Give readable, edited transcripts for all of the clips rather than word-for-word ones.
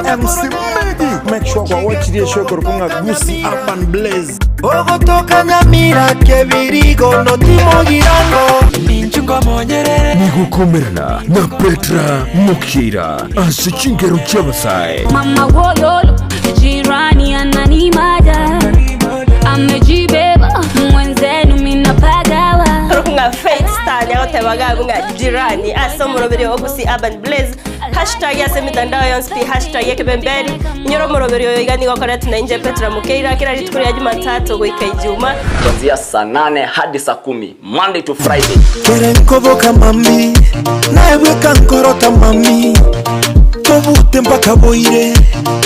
MC Medi. Make sure kwawachirie eshow ekorokwa ng'a Gusii Urban Blaze. Ogotoka Nyamira kebirigo notimogirango. Ninchu nkomonyerere. Nigokomerana na Petra Mokira ase chingero chi'abasae. Mama woyolo jirani ananimada amejibeba mwenzenu minapagawa Korokwa ng'a Faith Star niagoteba iga abwo ng'a jirani ase omoroberi o Gusii Urban Blaze Hashtag ase emitandao yonsi pi hashtag ekebemberi. Inyora omoroberi oyo iga nigo okoretwe na inche Petra Mukeira kera rituko ria Jumatatu goika Ijuma. Kuanzia saa nane hadi saa kumi Monday to Friday. Kere nkoboka mami, naye bweka nkorota mami, tobute mpaka boire,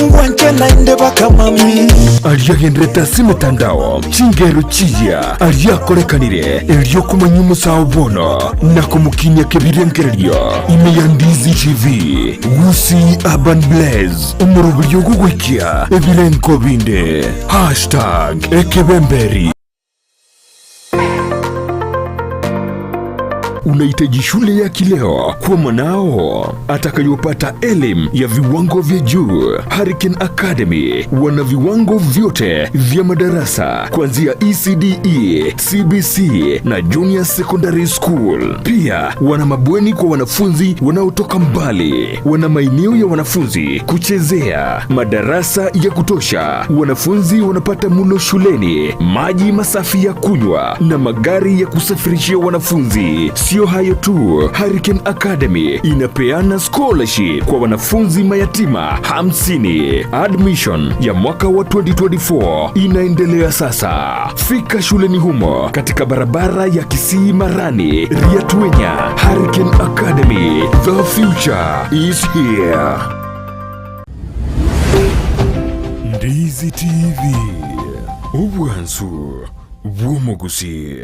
ngwanche naende baka mami. Aria agenderete ase emetandao, chingero chiya aria akorekanire, erio komanya omosao bono na komokinia kebirengererio ime ya Ndizi TV, Gusii Urban Blaze, omoroberio ogogoikia ebirenko binde. Hashtag Ekebemberi. Unahitaji shule ya kileo kwa mwanao atakayopata elimu ya viwango vya juu. Hurricane Academy wana viwango vyote vya madarasa kuanzia ECDE, CBC na Junior Secondary School. Pia wana mabweni kwa wanafunzi wanaotoka mbali, wana maeneo ya wanafunzi kuchezea, madarasa ya kutosha, wanafunzi wanapata mulo shuleni, maji masafi ya kunywa na magari ya kusafirishia wanafunzi. Sio hayo tu, Hurricane Academy inapeana scholarship kwa wanafunzi mayatima 50. Admission ya mwaka wa 2024 inaendelea sasa. Fika shuleni humo katika barabara ya Kisii Marani, Riatuenya. Hurricane Academy, the future is here. Ndizi TV, obwansu bw'omogusi.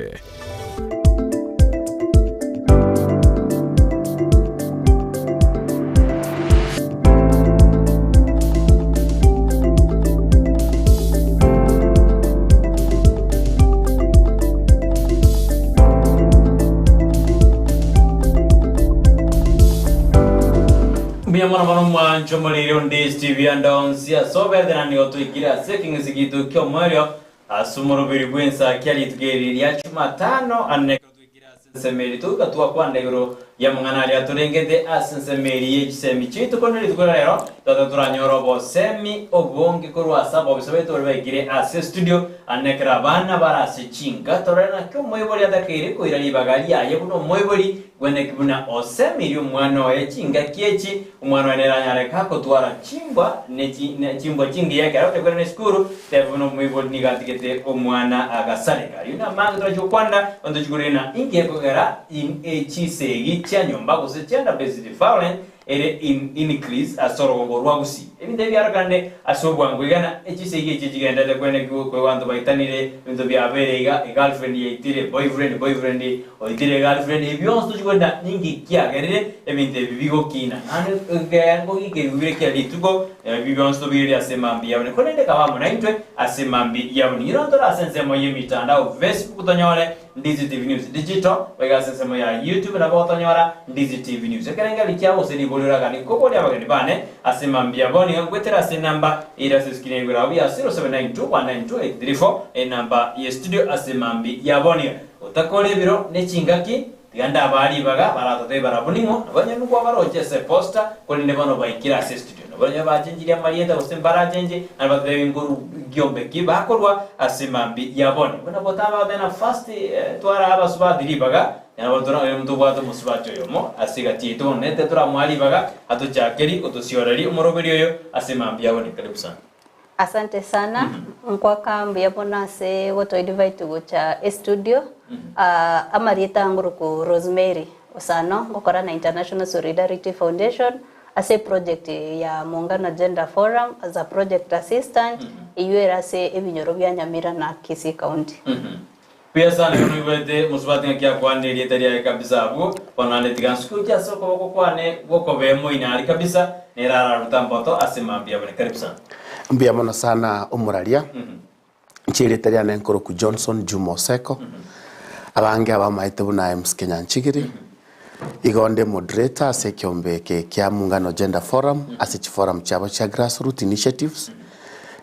Mbuya mono mono mwancho morire onde TV ande onsi ase obetera nigo toikire ase ekeng'ese gito ki'omoerio ase omoroberi bw'ensa kia rituko eri ria Jumatano ande ekero toikire ase ensemo eri togoika twakwana igoro y'amang'ana aria atorengete ase ensemo eri ye chisemi chiaito korende rituko ria rero twateba toranyore obosemi obonge korwa ase abobisa baito baria baikire ase estudio ande ekero abana bare ase chinka torore naki omoibori atakeire koira ribaga riaye buna omoibori Gweneki buna osemirie omwana oye chingaki echi, omwana oye nere anyare gakotwara chimbwa ne chimbwa chingiya ekero agocha koirana esukuru, teba buna omoibori nigo atigete omwana agasareka. Ayio namange torachi gokwana, ontochi korenda inki ekogera chisegi chia nyomba gose gender based violence ere in increase ase orogongo rwa Gusii. Ebinto ebi biarokanire ase obwango iga na echisegi echi chigenderete kwenekigwa okwe abanto baitanire, ebinto biabeire iga, egirlfriend yaitire boyfriend, boyfriend oitire egirlfriend, ebi bionsi tochi korenda ninki kiagerire ebinto ebi bigokina. Naende ekerengo gikeriwu bire kera rituko, ebi bionsi tobigerie ase emambia yabone. Korende kaba amo naintwe ase emambia yabone. Inwe ntore ase ensemo y'emitandao, Facebook tonyore Ndizi TV News Digital, goika ase ensemo ya YouTube nabo gotonyora Ndizi TV News. Ekerengerio kiao gose riborio oraganie koboria abageni bane ase mambia bo nigo ngwetera ase enamba ere ase escreen yaigoro abwo ya 0792192834 enamba ye studio ase mambi ya bono. Otakore ebiro ne chingaki tiga ndabaa ribaga baratotebie barabwo ning'o nabo onye nokwa baroche ase eposter korende bono baikire ase estudio. Nabo onye bachenchirie amarieta gose mbarachenchie, naende batotebie nkoru giombe ki bakorwa ase mambi ya bono. Buna botabate na first twarae abasubati ribaga, nabo tora oyo ntobwate omosubati oyomo ase egati yaito bono nete toramoa ribaga atochakeri gotosioreri omoroberi oyo ase mambi ya bono. Karibu sana. Asante sana, nkwaka mbuya mono ase goto invite gocha estudio, amarieta angoroku Rosemary Osano, ngokora na International Solidarity Foundation, Ase eproject ya Muungano Gender Forum as a project assistant, eyio ere ase ebinyoro bia Nyamira na Kisii County. Buya sana ekero noigwete mosubati ng'aki akwane erieta riaye kabisa abwo bono naende tiga nsuke gochia ase okoboko kwane gw'okobee moino aria kabisa nere ararute amboto ase mambia abone karibu sana. Mbuya mono sana omoraria, inche erieta riane nkoroku Johnson Juma Oseko, abange abamaete buna MC Kenyanchigiri. Igo nde moderator ase ekiombe eke kia Muungano Gender Forum ase chiforum chiabo chia grassroot initiatives.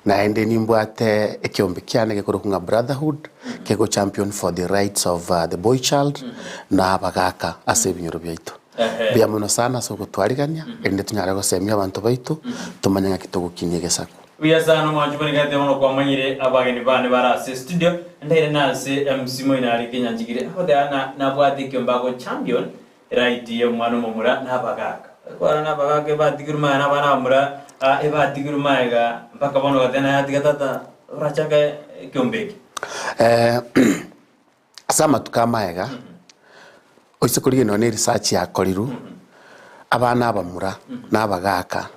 Naende nimbwate ekiombe kiane gekorokwa ng'a Brotherhood kego champion for the rights of the boy child na abagaka ase ebinyoro biaito. Mbuya mono sana ase ogotwarigania erinde tonyare gosemia abanto baito tomanye ng'aki togokinia egesaku. Buya sana omwanchi bonigete bono kwamanyire abageni bane bare ase studio ndaire nase MC moino are Kenya nchigire agoteba na nabwate ekiombe ago champion right ya omwana omomura na abagaka kwarora na abagaka ebatigirwe magega na abana abamura ah ebatigirwe magega mpaka bono ogateba naye atiga tata orachake ekiombe eke. Ase amatuko amaega, oise korigia nonya ne research yakorirwe, abana abamura na abagaka,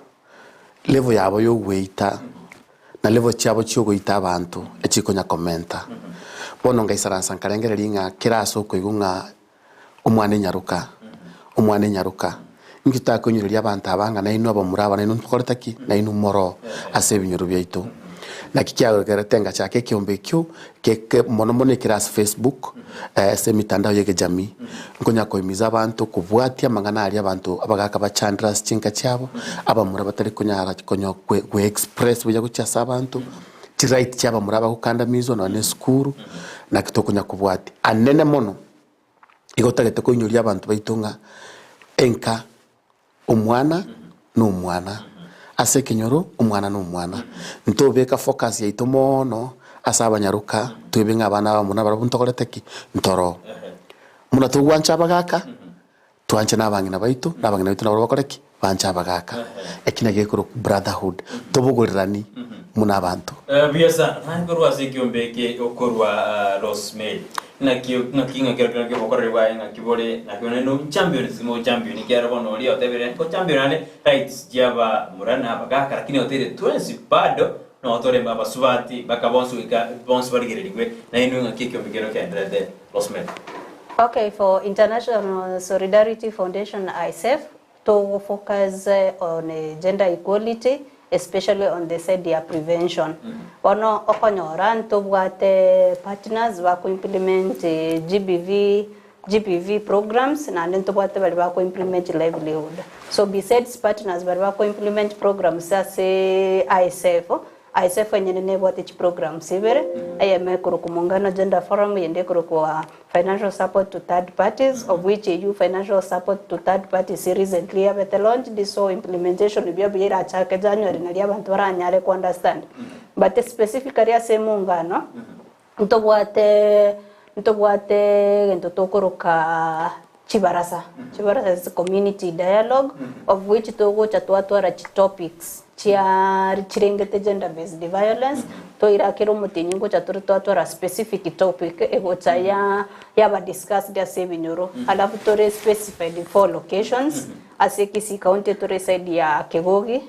level yabo ya ogoita na level chiabo chia ogoita abanto echikonya komenta. Bono ngaisaransa nkarengereria ng'a kera ase okoigwa ng'a omwana enyaroka, omwana enyaroka, inki totakoinyoreria abanto aba ng'a nainwe abamura aba nainwe ntokorete ki? Nainwe moroo ase ebinyoro biaito. Naki kiagerete ngachaka ekeombe ekio keke mono mono ekere ase Facebook, ase emitandao ya ekejamii, nkonya koimiza abanto kobwatia amang'ana aria abanto abagaka bachandire ase chinka chiabo, abamura batari konyara konya kwe kwe express buya gochia ase abanto, chiright chia abamura bagokandamizwa nonya na esukuru, naki tokonya kobwatia. Anene mono. Igo otagete koinyoria abanto baito ng'a enka omwana na omwana, ase ekenyoro omwana na omwana. Ntobeka focus yaito moono ase abanyaroka toebe ng'a abana aba buna barabwo ntokorete ki? Ntoroo. Buna togwancha abagaka, twanche na abang'ina baito, na abang'ina baito nabarabwo bakore ki? Banche abagaka. Eki nakio gekorokwa brotherhood, tobogorirani buna abanto. Buya sana. Naye korwa ase ekiombe eke okorwa Rosemary. Naki naki ng'a kero kero kiobokoreri bwaye ng'aki bore naki bono naende ochampion sima ochampion ekiagera bono oria otebire ngochampion ande rights chi'abamura na abagaka lakini oteire twensi bado nogo tore abasubati mpaka bonsi goika bonsi barigererigwe nainwe ng'aki ekiombe kero kendererete Rosemary. Okay, for International Solidarity Foundation, ISF, to focus on gender equality especially on the side ya prevention. Bono okonyora ntobwate partners bako implement GBV GBV programs naende ntobwate baria bako implement livelihood. So besides partners baria bako implement programs ase ISF, ISF enyene nebwate chiprograms ibere, eyemo ekorokwa Muungano Gender Forum eyende ekorokwa Financial support to third parties, of which eyio financial support to third parties recently yabete launched, so implementation buya buya erachake January nario abanto baranyare ko understand. But specifically ase emungano, ntobwate ntobwate egento tokoroka chibarasa, chibarasa ase community dialogue, of which togocha twatwara chitopics chia chirengete gender based violence, Toire kera omotienyi ngocha tore twatwara specific topic egocha ya yaba discussed ase ebinyoro alafu tore specified four locations ase Kisii county tore side ya Kegogi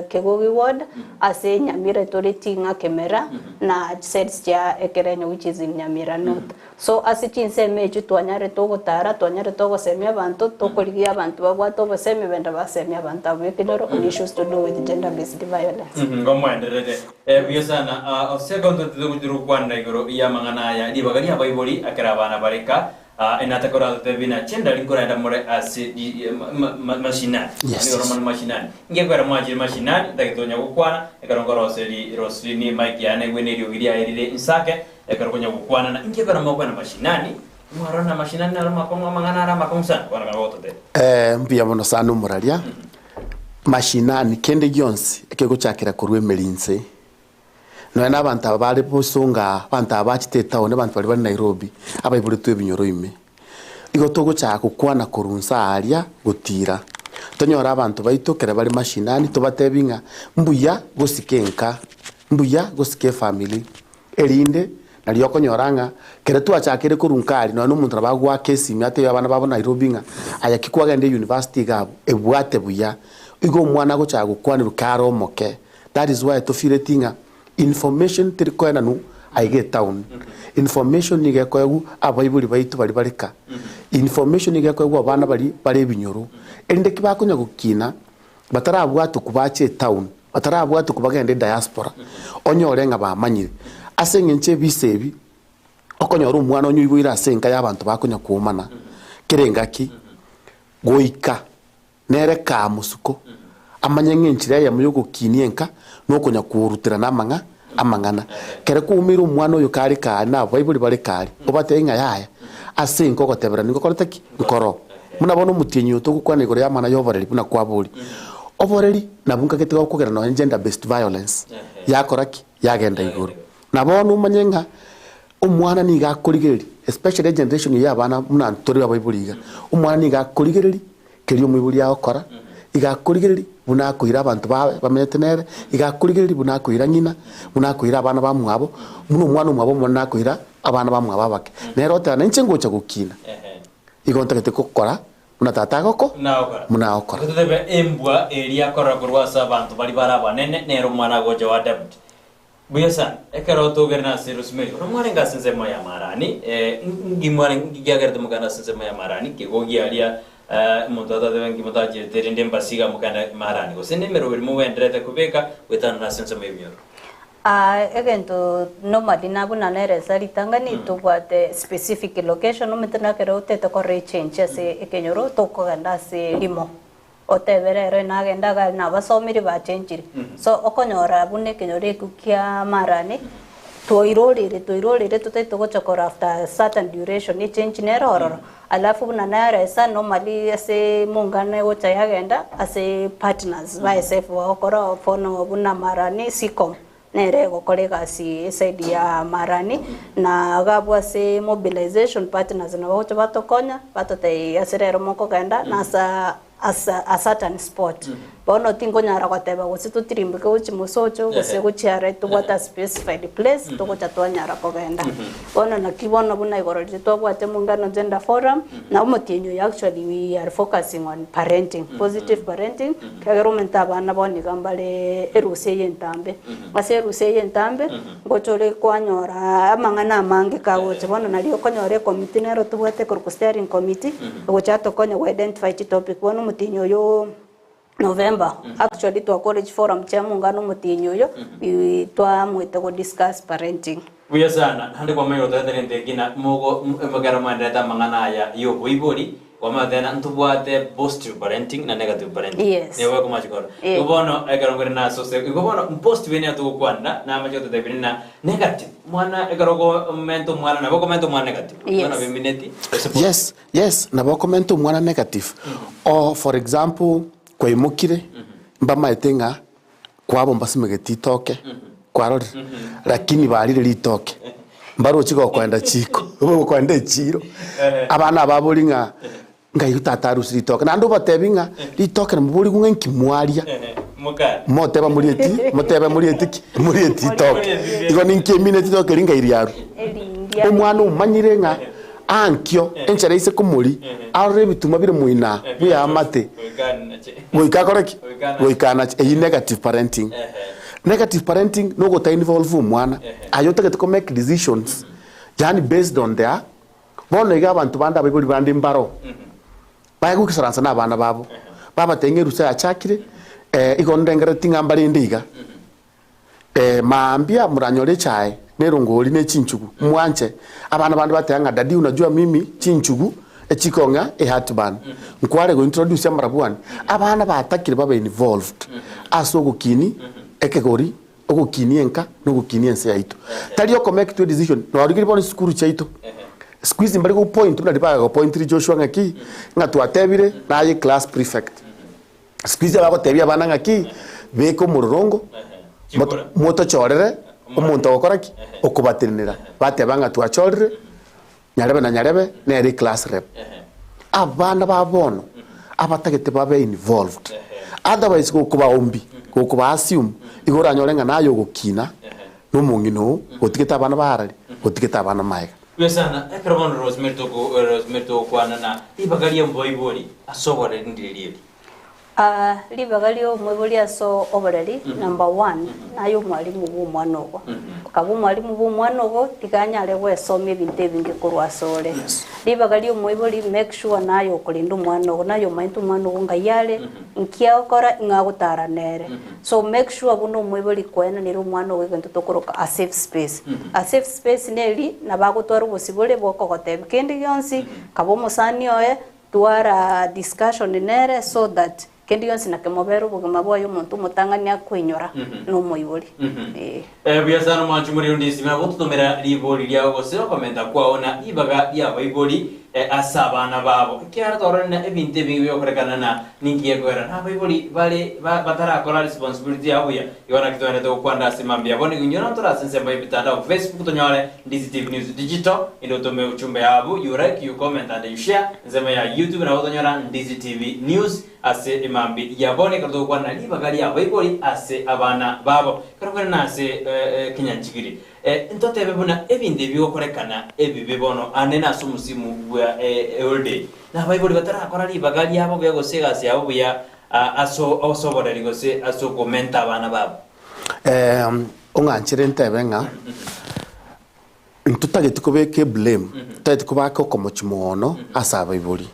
Kegogi ward ase Nyamira tore Ting'a Kemera na sides chia Ekerenyo which is in Nyamira north. So ase chinsemo echio twanyarete ogotara, twanyarete ogosemia abanto, tokorigia abanto babwate obosemi bende basemie abanto abwo ekenyoro on issues to do with gender based violence. Ngomoenderere buya sana Ah, ase ekonto titogochia gokwanera igoro y'amang'ana aya ribaga ri'abaibori ekero abana bare ka Ah, enataka oratotebie buna chindari nkorenda more ase ri- ma- ma- ma- mashinani Yes, Nigo yes. mono mashinani Ngekwera mwachire mashinani ntagete onya gokwana ekero nkoroseri Roslyn mic yane egwene eriogi riaye rire insake Ekero konya gokwanana, inki ekero mokwana mashinani, mwarora na mashinani naro amakong'u, amang'ana are amakong'u sana, bono ekero bagototebia. Eh, mbuya mono sana omoraria. Mashinani, kende gionsi ekegochakera korwa emeri inse. Nonya na abanto aba bare bosongo aa, abanto aba bachete etown, abanto baria bare Nairobi, abaiboretwe ebinyoro ime. Igo togochaka gokwana korwa inse aaria gotira. Tonyore abanto baito ekero bare mashinani tobatebi ng'a mbuya gosika enka, mbuya gosika efamiri. Erinde nario okonyora ng'a kere twachakire korwa nkari nonya na omonto nabo agoaka esimi atebie abana babo Nairobi ng'a aye ki kwagenda eyunivasiti iga abwo, ebwate buya. Igo omwana agochaka gokwanerwa kare omoke. That is why tofireti ng'a information teri koenanwa aiga etown. Information nigo ekoegwa abaibori baito baria bare ka. Information nigo ekoegwa abana baria bare ebinyoro. Erinde ki bakonya gokina, Batarabwatwa kobacha etown, batarabwatwa kobagenda ediaspora, onyore ng'a bamanyire. Ase eng'encho ebisa ebi, okonyora omwana onye oiboire ase enka y'abanto bakonya koomana. Kera engaki, goika nere kaa mosuko, amanye ng'a enchera eyemo y'ogokinia enka nokonya kworuterana amang'a amang'ana. Kere kwaumeire omwana oyo kare kaari na abaibori bare kaari, obatebie ng'a yaya, ase enka ogoteberana ningokorete ki? Nkoroo. Buna bono omotienyi oyo togokwana igoro y'amang'ana y'oboreri buna kwaboria. Oboreri nabwo nkagete gokogera nonye gender based violence yakora ki? Yagenda igoro. Na bono omanye ng'a omwana nigo akorigereria, especially egeneration eye y'abana buna ntore abaibori iga, omwana nigo akorigereria keria omoibori agokora, iga akorigereria buna akoira abanto babe bamenyete nere, iga akorigereria buna akoira ng'ina, buna akoira abana bamwabo, buna omwana omwabo omonene akoira abana bamwabo abake. Nere oteba nainche ngocha gokina, igo ntagete gokora buna tata agoko, buna agokora. Totebe embwa eria akorora korwa ase abanto baria bare abanene, nere omwana agocha wa Daudi. Buya sana, ekero togerire ase Rosemary, oro mwarenge ase ensemo ya Marani, nki mware nki kiagerete mokagenda ase ensemo ya Marani, kegogia aria omonto atatebe nki motachete rende mbasiga mokagenda Marani, gose nemeroberi mogendererete kobeka goetanana ase ensemo y'ebinyoro? Egento normally nabuna nere ase ritang'ani tobwate specific location omanyete nekero otete korora echange ase ekenyoro tokogenda ase rimo. Otebe rero nagende iga nabasomire bachenchire. So okonyora buna ekenyoro ekio kia marani, twairorire twairorire totaete gocha korora after a certain duration echange nere ororo. Alafu buna naresa normally ase mongano egocha yagenda ase partners ba SF bagokora bono buna marani sicom. Nere egokora egasi eside ya Marani, na agabwo ase mobilization partners nabo bagocha batokonya, batotebia ase rero mokogenda nasa ase a certain spot. Bono tinkonyara goteba gose totirimboke gochia mosocho gose gochia are tobwate a specified place togocha twanyara kogenda. Bono naki bono buna igoro riria twabwate Muungano Gender Forum, na omotienyi oyo actually we are focusing on parenting, positive parenting, Ekiagera omente abana bono iga mbare erusia eye entambe. Ase erusia eye entambe, ngocha ore kwanyora amang'ana amange kagocha. Bono nario okonyora ekomiti nero tobwate ekorokwa steering committee, egocha yatokonya go identify chitopic. Bono omotienyi oyo November, actually twakorire chiforum chia omongano omotienyi oyo, twaamwete go discuss parenting. Buya sana, naende kwamanya gotoretera ento ekina mogo ekero mwenderete amang'ana aya y'oboibori, kwamanya tena ntobwate positive parenting na negative parenting. Yes. Nigo ekomachi korora. Eh. Igo bono ekero nkore nase ose igo bono positive nigo togokwanera namache gototebia rina negative mwana ekero okomenta omwana nabo okomenta omwana negative. Yes. Igo nabo emineti gose positive. Yes, yes, nabo okomenta omwana negative. Or for example, kwaimokire, mbamaete ng'a Kwabo mbasimegeti ritoke, kwarorire, lakini barire ritoke, mbarochi gokoenda chiko, gokoenda echiro. Abana aba babori ng'a ng'ai tata arusie ritoke, naende obatebi ng'a ritoke namoborigwe ng'a inki mwaria, moteba morieti motebe morieti ki? Morieti ritoke. Igo ninki emineti ritoke eri ng'ai riarwa? Omwana omanyire ng'a ankio enchera ise komori, arore ebituma bire moina buya amate. Goika akore ki? Goika anache. Eyio negative parenting. Negative parenting nogota involve omwana, aye otagete ko make decisions yaani based on their, bono iga abanto bande abaibori bande mbaro, baye goisaransa na abana babo, babatebia ng'a erusa yachakire, igo ndengereti ng'a mbarende iga. Mambia moranyore echae na erongori ne chinchugu, mwanche. Abana bande bateba ng'a daddy unajua mimi chinchugu echikong'a e heartburn. Nkware go introduce amarabwani. Abana batakire babe involved ase ogokini ekegori, ogokini enka na ogokini ense yaito. Tari oko make to a decision, norigereria bono chisukuru chiaito, siku hizi mbari go point buna riria bagagopointiri Joshua ng'aki, ng'a twatebire naye class prefect. Siku hizi abagotebia abana ng'aki, beka omororongo, motochorere omonto ogokora ki? Okobatenenera. Bateba ng'a twachorire nyarebe na nyarebe nere eclass rep. Abana ba bono abatagete babe involved. Otherwise gokobaombi, gokoba assume, igo oranyore ng'a naye ogokina na omong'ina oo, otigete abana baarari, otigete abana maega. Buya sana, ekero bono Rosemary toko Rosemary togokwana na ribaga ria oboibori ase oboreri ndire rieri. Ribaga ri'omoibori ase oboreri, number one, naye omwalimu bw'omwana ogo. Okaba omwalimu bw'omwana ogo, tiga anyare gwesomia ebinto ebinge korwa asore. Ribaga ri'omoibori, make sure naye okorenda omwana ogo, naye omanyete omwana ogo ngai are, nki agokora, ing'o agotara nere. So make sure buna omoibori koenanera omwana ogo egento tokoroka a safe space. A safe space neri, nabo agotwara obosibore bwokogotebia kende gionsi, kaba omosani oye, Twara discussion nere so that kende gionsi nakemobere obogima bwaye omonto omotang'ani akoinyora nomoibori eh. Eh, buya sana omwanchi omoriri onde isime gototomera ribori riao gose okomenta kwao na ribaga ri'abaibori eh, ase abana babo. Ekiagera twarorire na ebinto ebinge bigokorekana na ninki gekogera na abaibori bare ba batarakora responsibility yabo buya. Igo naki togwenerete gokwanda ase mambia bono igo inyora ntore ase ensemo y'emitandao Facebook tonyore Ndizi TV News Digital inde otome uchumbe yabu you like you comment and you share ensemo ya YouTube nabo tonyora Ndizi TV News ase emambi ya bono ekero togokwana ribaga ria abaibori ase abana babo ekero kore ase eh, kenyanchigiri eh, ntotebe buna ebinto ebi bigokorekana ebibe bono ande nase omosimu bwa eh, holiday na abaibori batarakora ribaga riabo buya gose egasi yabo buya ase ase oboreri gose ase okomenta abana babo. Ong'anchere ntebe ng'a ntotageti kobeka eblame, totageti kobaka okomochi mono ase abaibori.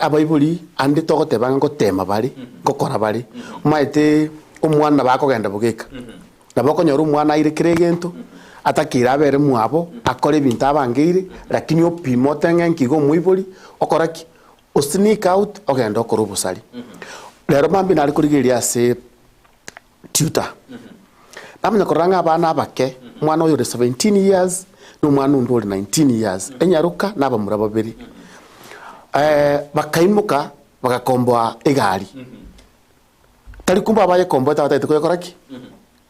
Abaibori ande togoteba ng'a ngotema bare, ngokora bare, omanyete omwana nabo akogenda bogeka, nabo okonyora omwana aire kera egento, atakeire abere mwabo, akore ebinto abangeire, lakini opime otenge nki iga omoibori, okora ki? O sneak out ogende okore obosari. Rero mambia nare korigereria ase tutor. Namanya korora ng'a abana abake, omwana oyo ore 17 years na omwana onde ore 19 years, enyaroka na abamura babere. Bakaimoka bagakomboa egari. Tari kumbe abayekomboete abatagete koyekora ki?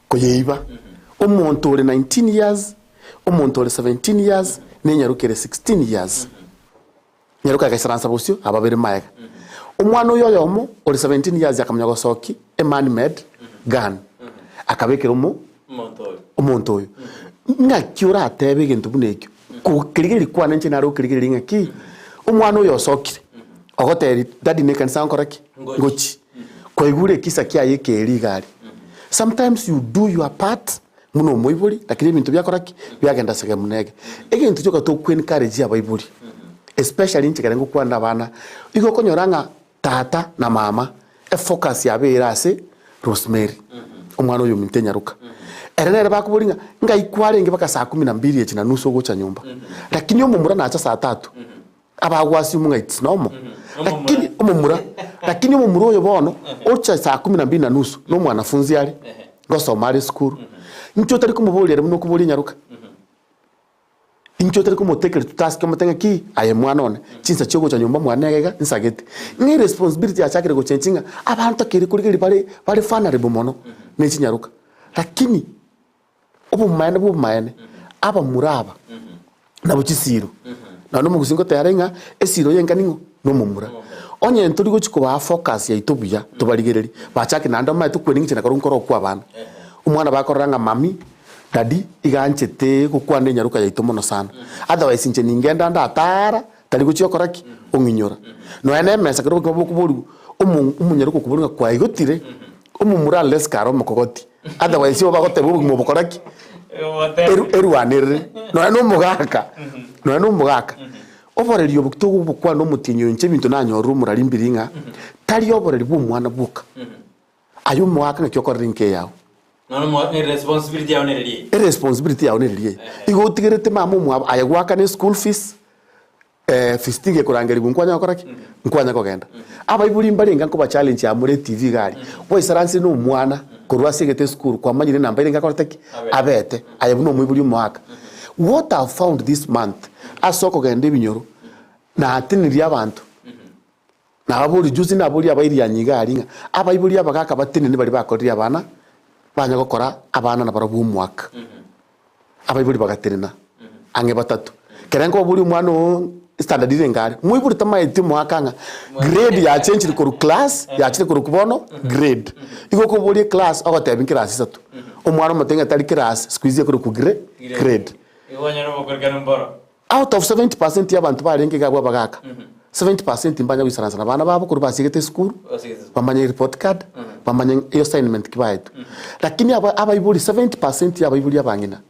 Koyeiba. Omonto ore 19 years, omonto ore 17 years, na enyaroka ere 16 years. Nyaroka agaisaransa bosio ababere magega. Omwana oyo oyomo ore 17 years akamanya gosokia a man made gun akabekera omo omonto oyo. Ng'aki oratebe egento buna ekio? Kerigereria kwane inche nare gokerigereria ng'aki omwana oyo osokire ogotebi daddy ne ekanisa nkore ki? Ngochi. Kwaigure ekisa kiaye ekeeri iga aria. Sometimes you do your part Buna omoibori, lakini ebinto biakora ki? Biagenda sehemu na ege. Egento gioka tokwe encourage abaibori, especially inche ekero ngokwana na abana, igo okonyora ng'a tata na mama, efocus yabo ere ase Rosemary, omwana oyo ominto enyaroka. Ere nere bakoboria ng'a ngai kwarenge mpaka saa kumi na mbili echi na nusu ogocha nyomba, lakini omomura nacha saa tatu. Abagwasimu ng'a it's normal. Lakini omomura, lakini omomura oyo bono ocha saa kumi na mbili na nusu na omwanafunzi are, ngosoma are esukuru. Inche otari komoboria ere buna okoboria enyaroka? Inche otari komotekeri tutask omote ng'a ki, aye mwana one, chinsa chia ogocha nyomba mwane iga iga nsagete. Ng'a eresponsibility yachakire gochenchi ng'a abanto ekere korigereria bare bare vulnerable mono ne chinyaroka. Lakini Obomaene bw'obomaene, abamura aba nabo chisiiro. Naende omogusii ngoteba are ng'a esiiro y'enka ning'o? Nomomura. Onye ntori gochia kobaa focus yaito buya, tobarigererie, bachake naende omanyete okwerengecha na korwa nkoro okwa abana. Omwana bakorora ng'a mummy, daddy, iga anchete gokwana enyaroka yaito mono sana. Otherwise inche ningenda ndatara, tari gochia gokora ki? Ong'inyora. Nonya na emesa ekero obokima bokoboriwa, omo omonyaroka okoboria ng'a kwaigotire? Omomura unless kare omokogoti. Otherwise igo bagoteba obogima obo kora ki? Eru- erwanerere. Nonya na omogaka, nonya na omogaka, oboreri obo togobokwana omotienyi oyo inche ebinto nanyorire omorari mbiri ng'a, tari oboreri bwa omwana bwoka. Aye omogaka ng'aki okorera enka eyao. Nono mo ne responsibility yao nere riaye. Eresponsibility yao nere riaye. Igo otigerete mama omwabo aye goakana eschool fees, Fees tigekorangerigwa nkwanya gokora ki? Nkwanya kogenda. Abaibori mbarenge nkoba challenge aa more etv iga aria, gwaisaransire na omwana korwa ase egete esukuru kwamanyire enamba erenge akorete ki? Abete. Aye buna omoibori omoaka. What I've found this month ase okogenda ebinyoro, natinirie abanto, nababorie juzi naborie abairianyi iga aria ng'a abaibori abagaka batenene baria bakorire abana, banya gokora abana nabarabwo omwaka. Abaibori bagatenena ang'e batato. Ekero nkoboria omwana oo standard ere are, moibori tamaeti omoaka ng'a grade yachenchire korwa class yachire korokwa bono grade. Igo okoboria eclass ogotebi nkerasi isato. Omwana omote ng'a tari kerasi siku hizi ekorokwa gre grade. Igo onyore obokorokano mboro. Out of 70 percent ya abanto barenge iga abwo abagaka. 70% mbanya goisaransa na abana babo korwa basiegete esukuru, bamanye report card, bamanye assignment ki baetwe. Lakini aba abaibori 70% ya abaibori abang'ina,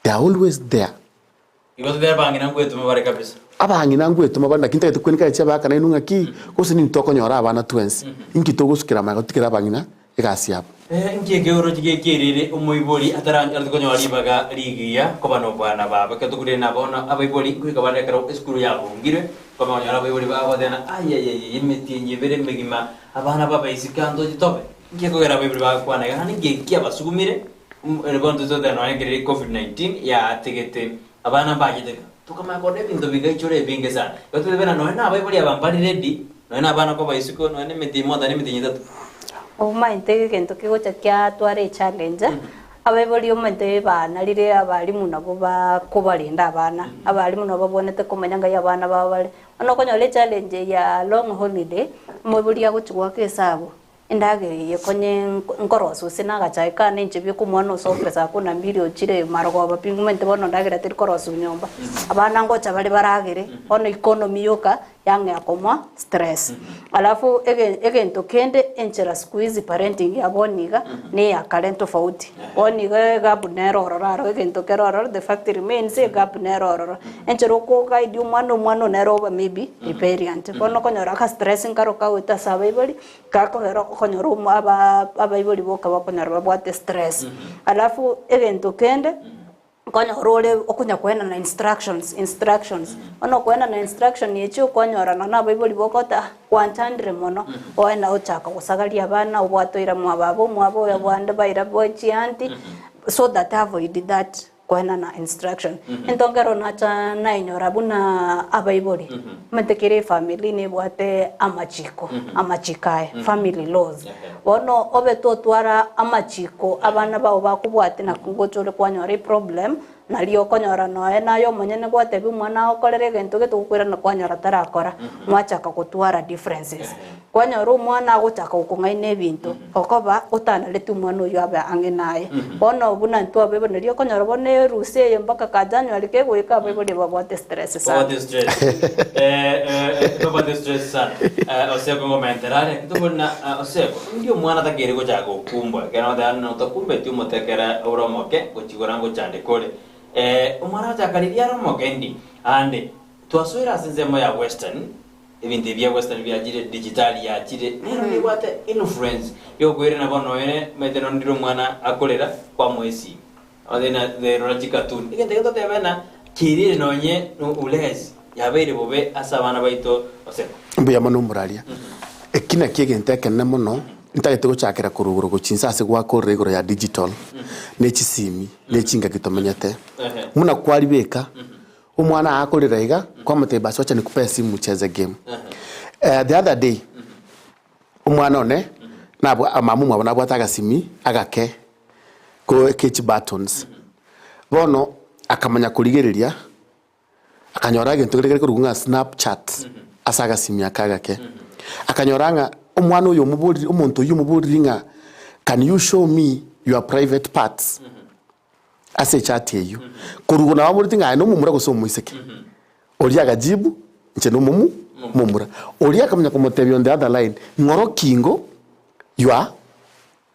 they are always there. Igo totebe abang'ina ngwetoma bare kabisa. Abang'ina ngwetoma bare naki ntagete kwenikera chiabaka nainwe ng'aki, gose ninto tokonyora abana twensi, inki togosukera amaiga totigere abang'ina egasi yabo. Inki ekeorochi gekerire omoibori ataranyarete konyora ribaga rigiya koba nobwana babo? Ekero tokurire na bono abaibori nkoika bare ekero esukuru yabungirwe, nkomanya konyora abaibori bagoteba ayayayaya emetienyi ebere emegima abana babaisike anto tobe. Inki ekogera abaibori bagokwana iga? Naende inki eki kiabasugumire bono tototeba nonya ekero covid-19 yaategete abana mbachete iga. Tokamanya korora ebinto bigaichora ebinge sana. Igo totebe ng'a nonya na abaibori aba mbare ready, nonya na abana koba isiko, nonya na emetienyi mwatana emetienyi etato. Omaete egento kegocha kiatwara echallenge, abaibori omaete banarire abalimu nabo bakobarenda abana, abalimu nabo babwenerete komanya ngai abana babo bare. Bono okonyora echallenge ya long holiday, omoibori agochi goaka esabu, endagera eye konye nkorosia gose na agachae kane inche bioka omwana osokire saa kumi na mbili ochire marogoba pi omanyete bono endagera teri korosiwa nyomba, abana ngocha bare baragere, bono economy yoka yang'ea komoa stress. Alafu ege egento kende enchera siku hizi parenting ya bono iga, na eya kare ntofauti. Bono iga egap nere ororo aro egento kere ororo the fact remains egap nere ororo. Enchera okoguide omwana omwana one nere oba maybe rebelliant. Bono okonyora aka stress nkaro kagoeta ase abaibori, gakogera okonyora omo aba abaibori boka bakonyora babwate stress. Alafu egento kende. Nkonyora ore okonya koenana instructions, instructions. Bono okoenana instruction echio okonyora nonya abaibori bogota ah gwanchandire mono, oena ochaka gosagaria abana obwate oira mwa baba omwabo oyo abande baira boe chianti, so that avoid that koenana instruction. Into nkero nacha nainyora buna abaibori, omanyete kera efamiri nebwate amachiko, amachiko aye, family laws. Bono obe totwara amachiko abana bao bakobwatia na ngocha ore kwanyora eproblem, nario okonyora noe naye omonyene gwatebia omwana agokorere egento gete okoirana kwanyora tarakora, mwachaka gotwara differences. Kwanyora omwana agochaka gokong'aina ebinto, okoba otanareti omwana oyio abe ang'e naye. Bono buna intwe abaibori nario okonyora bono erusa eye mpaka ka January kegoika abaibori babwate stress sana. Babwate stress. Eh, eh, babwate stress sana. Eh, oseko ngomentera are, kitobori na eh, oseko, ndi omwana takeire gochaka gokumbwa. Ekero goteba ng'a otakumbeti omotekera ore omoke, gochigora ngochandeka ore. Eh, omwana gochaka riria are omoke ndi, ande, twasoire ase ensemo ya western, ebinto ebi bia western biachire, digitali yachire, nero nebwate influence yokoirana bono ere, omanyete nonye ndire omwana akorera, kwamoa esimi. Rora chikatuni. Egento ekio totebe ng'a kerire nonye ulezi yabeire bobe ase abana baito gose. Mbuya mono omoraria. Eki nakio egento ekenene mono ntagete gochakera korwa igoro gochia inse ase gwakorire igoro ya digital, ne chisimi, ne chingaki tomenyete. Buna kwaribeka, omwana akorera iga, kwamotebia basi wacha nikupe esimu ucheze game. The other day, omwana one, nabwa mama omwabo nabwate agasimi agake. ke chibuttons. Bono akamanya korigereria, akanyora egento keria kere korokwa ng'a snapchat ase agasimi aka agake. Akanyora ng'a omwana oyo omoboriri omonto oyio omoboriri ng'a can you show me your private parts ase echati eyio. Korwa igoro nabo aboreti ng'a aye nomomura gose omoiseke. Oria agajibu, inche nomomu momura. Oria akamanya komotebia on the other line, ng'oroki ingo your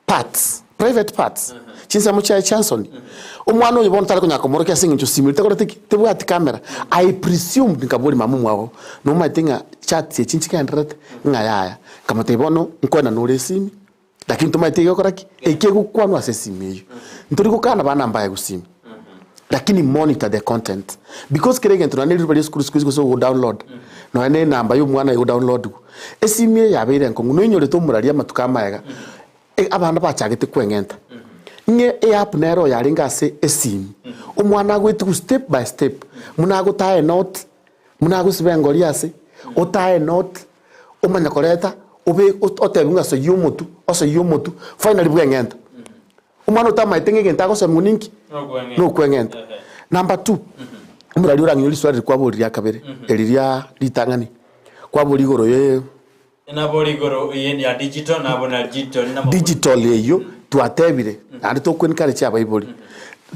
parts, private parts, chinsemo chiaye chia nsoni. Omwana oyo bono tare konyara komorokia ase eng'encho simu eria takoreti ki? Tebwati camera. I presumed nkaboria mama omwabo, nomanyete ng'a chats echi nchigendererete? Ng'a yaya. Nkamotebia bono nkoenana ore esimi, lakini tomaeti egekora ki? Eki egokwanwa ase esimi eyio. Ntori gokana bana mbaegwe esimi, lakini monitor the content because kera egento nonye na eriruba ria esukuru siku hizi gose ogodownload, nonye na enamba ya omwana egodownloadwa. Esimi eye yabeire enkong'u, noinyorete omoraria amatuko amaega, abana bachagete kweng'enta, ng'a eapp nere oyo arenge ase esimi, omwana agoetigwa step by step, buna agotaya enote, buna agosiba engori ase, otae enote, omanye koreta, obe otebiwe ng'a soyia omotwe, osoyie omotwe, finally bweng'enta. Omwana otamaete ng'a egento agosomigwa ninki? Nokweng'enta. Number two, omorari orang'inye riswali riria kwaboria ria kabere, eri ria ritang'ani, kwaboria igoro ye. Nabori igoro ye ya digital nabo na digital nabo. Digital eyio twatebire naende toko encourage abaibori.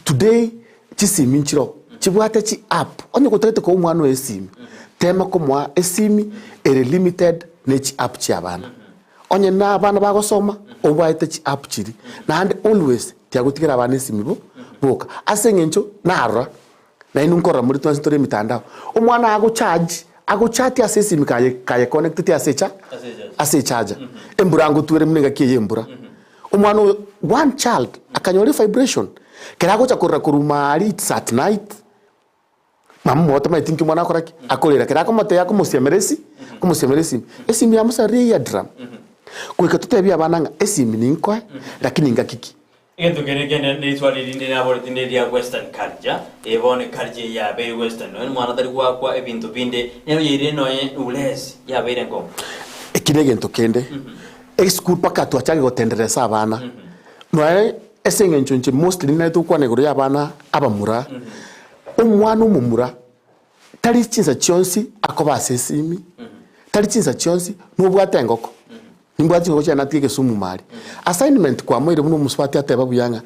Today chisimi nchiroo chibwate chi app, onye gotagete koa omwana oyo esimi, Tema komoa esimi ere limited ne chiapp chia abana. Onye na abana bagosoma, obaete chiapp chiria. Naende always tiagotigera abana esimi bo boka. Ase eng'encho narora, nainwe nkorora more twensi tore emitandao, omwana agocharge, agochatia ase esimi kaye kaye connecteti ase echa ase echarger. Embura ngotwere buna engaki eye embura. Omwana oyo, one child akanyora evibration, kero agocha korora korwa maria it's at night, Mama omwabo tamaeti nki omwana akora ki? Akorera. Ekero akomotebia akomosiamera esi, akomosiamera esimi, esimi yamosareire eardrum. Goika totebie abana ng'a esimi ninkoe, lakini ngaki ki? Egento kende kende neriswali rinde naboreti neria western culture, eye bono eculture eye yabeire western nonya omwana tari goakwa ebinto binde nero yairire nonya ulezi yabeire nkong'u. Eki negento kende, esukuru mpaka twachake gotenderesa abana, nonya ase eng'encho inche mostly ninaete gokwana igoro ya abana abamura, Omwana omomura tari chinsa chionsi akoba ase esimi, tari chinsa chionsi nobwate engoko, nimbwate chingoko chiane natige egesumu mari. Assignment kwamoire buna omosubati ateba buya ng'a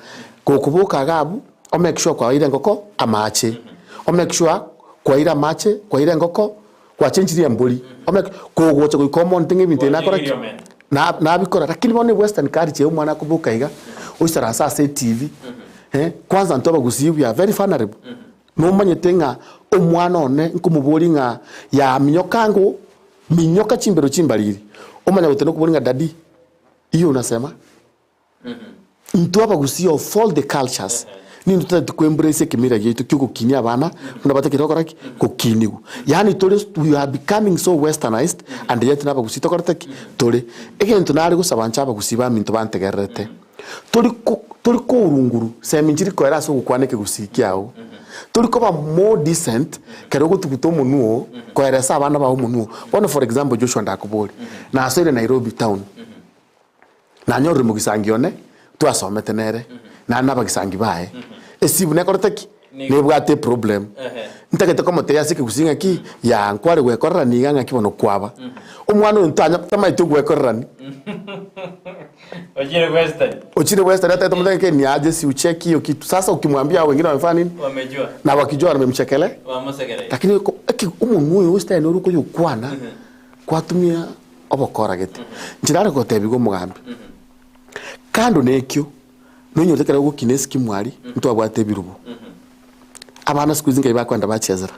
gokoboka iga abwo o make sure kwaeire engoko amache, o make sure kwaeire amache, kwaeire engoko, gwachenchirie embori, o make kogocha goika omonto ng'a ebinto ebi nakora ki? Na nabikora lakini bono ewestern culture eye omwana akoboka iga, oisaranse ase etv, eh, kwanza intwe abagusii we are very vulnerable, nomanyete ng'a omwana one nkomoboria ng'a yaminyoka ango, minyoka chimbero chimbariri, omanya goteba nokoboria ng'a daddy, hiyo unasema? Intwe abagusii of all the cultures, nintwe totagete ko embrace ekemira giaito kia ogokinia abana buna batakeire gokora ki? Gokinigwa. Yaani tore we are becoming so westernized and yet nabagusii tokorete ki? Tore. Egento nare gosaba inche abagusii baminto bantegererete, tori ko tori kourunguru semi nchiri koera ase ogokwana ekegusii kiago, tori koba more decent ekero ogotuguta omonwe oo koeresa abana bao omonwe oo. Bono for example Joshua ndakoborie, nasoire Nairobi town, Nanyorire mogisangi one twasomete nere, naende nabagisangi baye. Esimu nekorete ki? Nebwate eproblem. Ntagete komotebia ase ekegusii ng'aki, yaa nkware gwekorerani iga ng'aki bono kwaba. Omwana oyo ntanya tamaeti ogwekorerani. Ochire Western. Ochire Western atagete komotebia ng'aki niaje si ucheki hiyo kitu. Sasa ukimwambia hao wengine wamefanya nini? Wamejua. Na wakijua wamemchekele. Wamosekereire. Lakini eko eki omonwe oyo Western ore okoyokwana, kwatumia obokora gete. Inche nare gotebigwa omogambi, kando na ekio, nonyorete ekero ogokina esikimu aria, ntwabwate ebirubo. Abana siku hizi nkai bakoenda bachezera.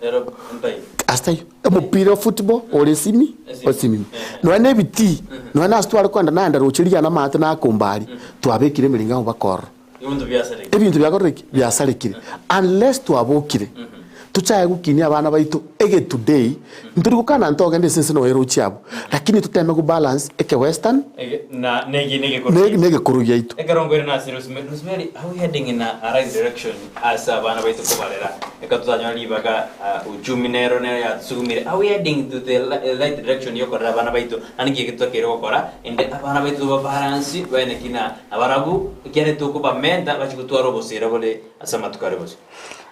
Rero ntaiyo. Ase taiyo. Omopira o football ore esimi, osimimi. Nonya na ebitii, nonya na ase tware koenda naenda roche riria namaate nakomba aria, twabekire emeringo amo mpaka ororo. Ebinto biasarekire. Ebinto biakorire ki? Biasarekire. Unless twabokire, tochaye gokinia abana baito ege today, ntori gokana ntogende ase ense noyo erochie abwo, lakini toteme go balance eke western Ege na negi negekoro ne giaito. negekoro giaito. Ekero nkoire nase Rosemary, Rosemary, are we heading in a, a right direction ase abana baito kobarera? Ekero totanyora ribaga ah, uchumi nero nero yatusugumire. Are we heading to the li- right direction yokorera abana baito? Naende nki eke totakeire gokora? Ende abana baito tobabalansi baene ki na Nabarabwo, ekiagera tokobamenta, bachie gotwara oboseera bore ase amatuko are bosio.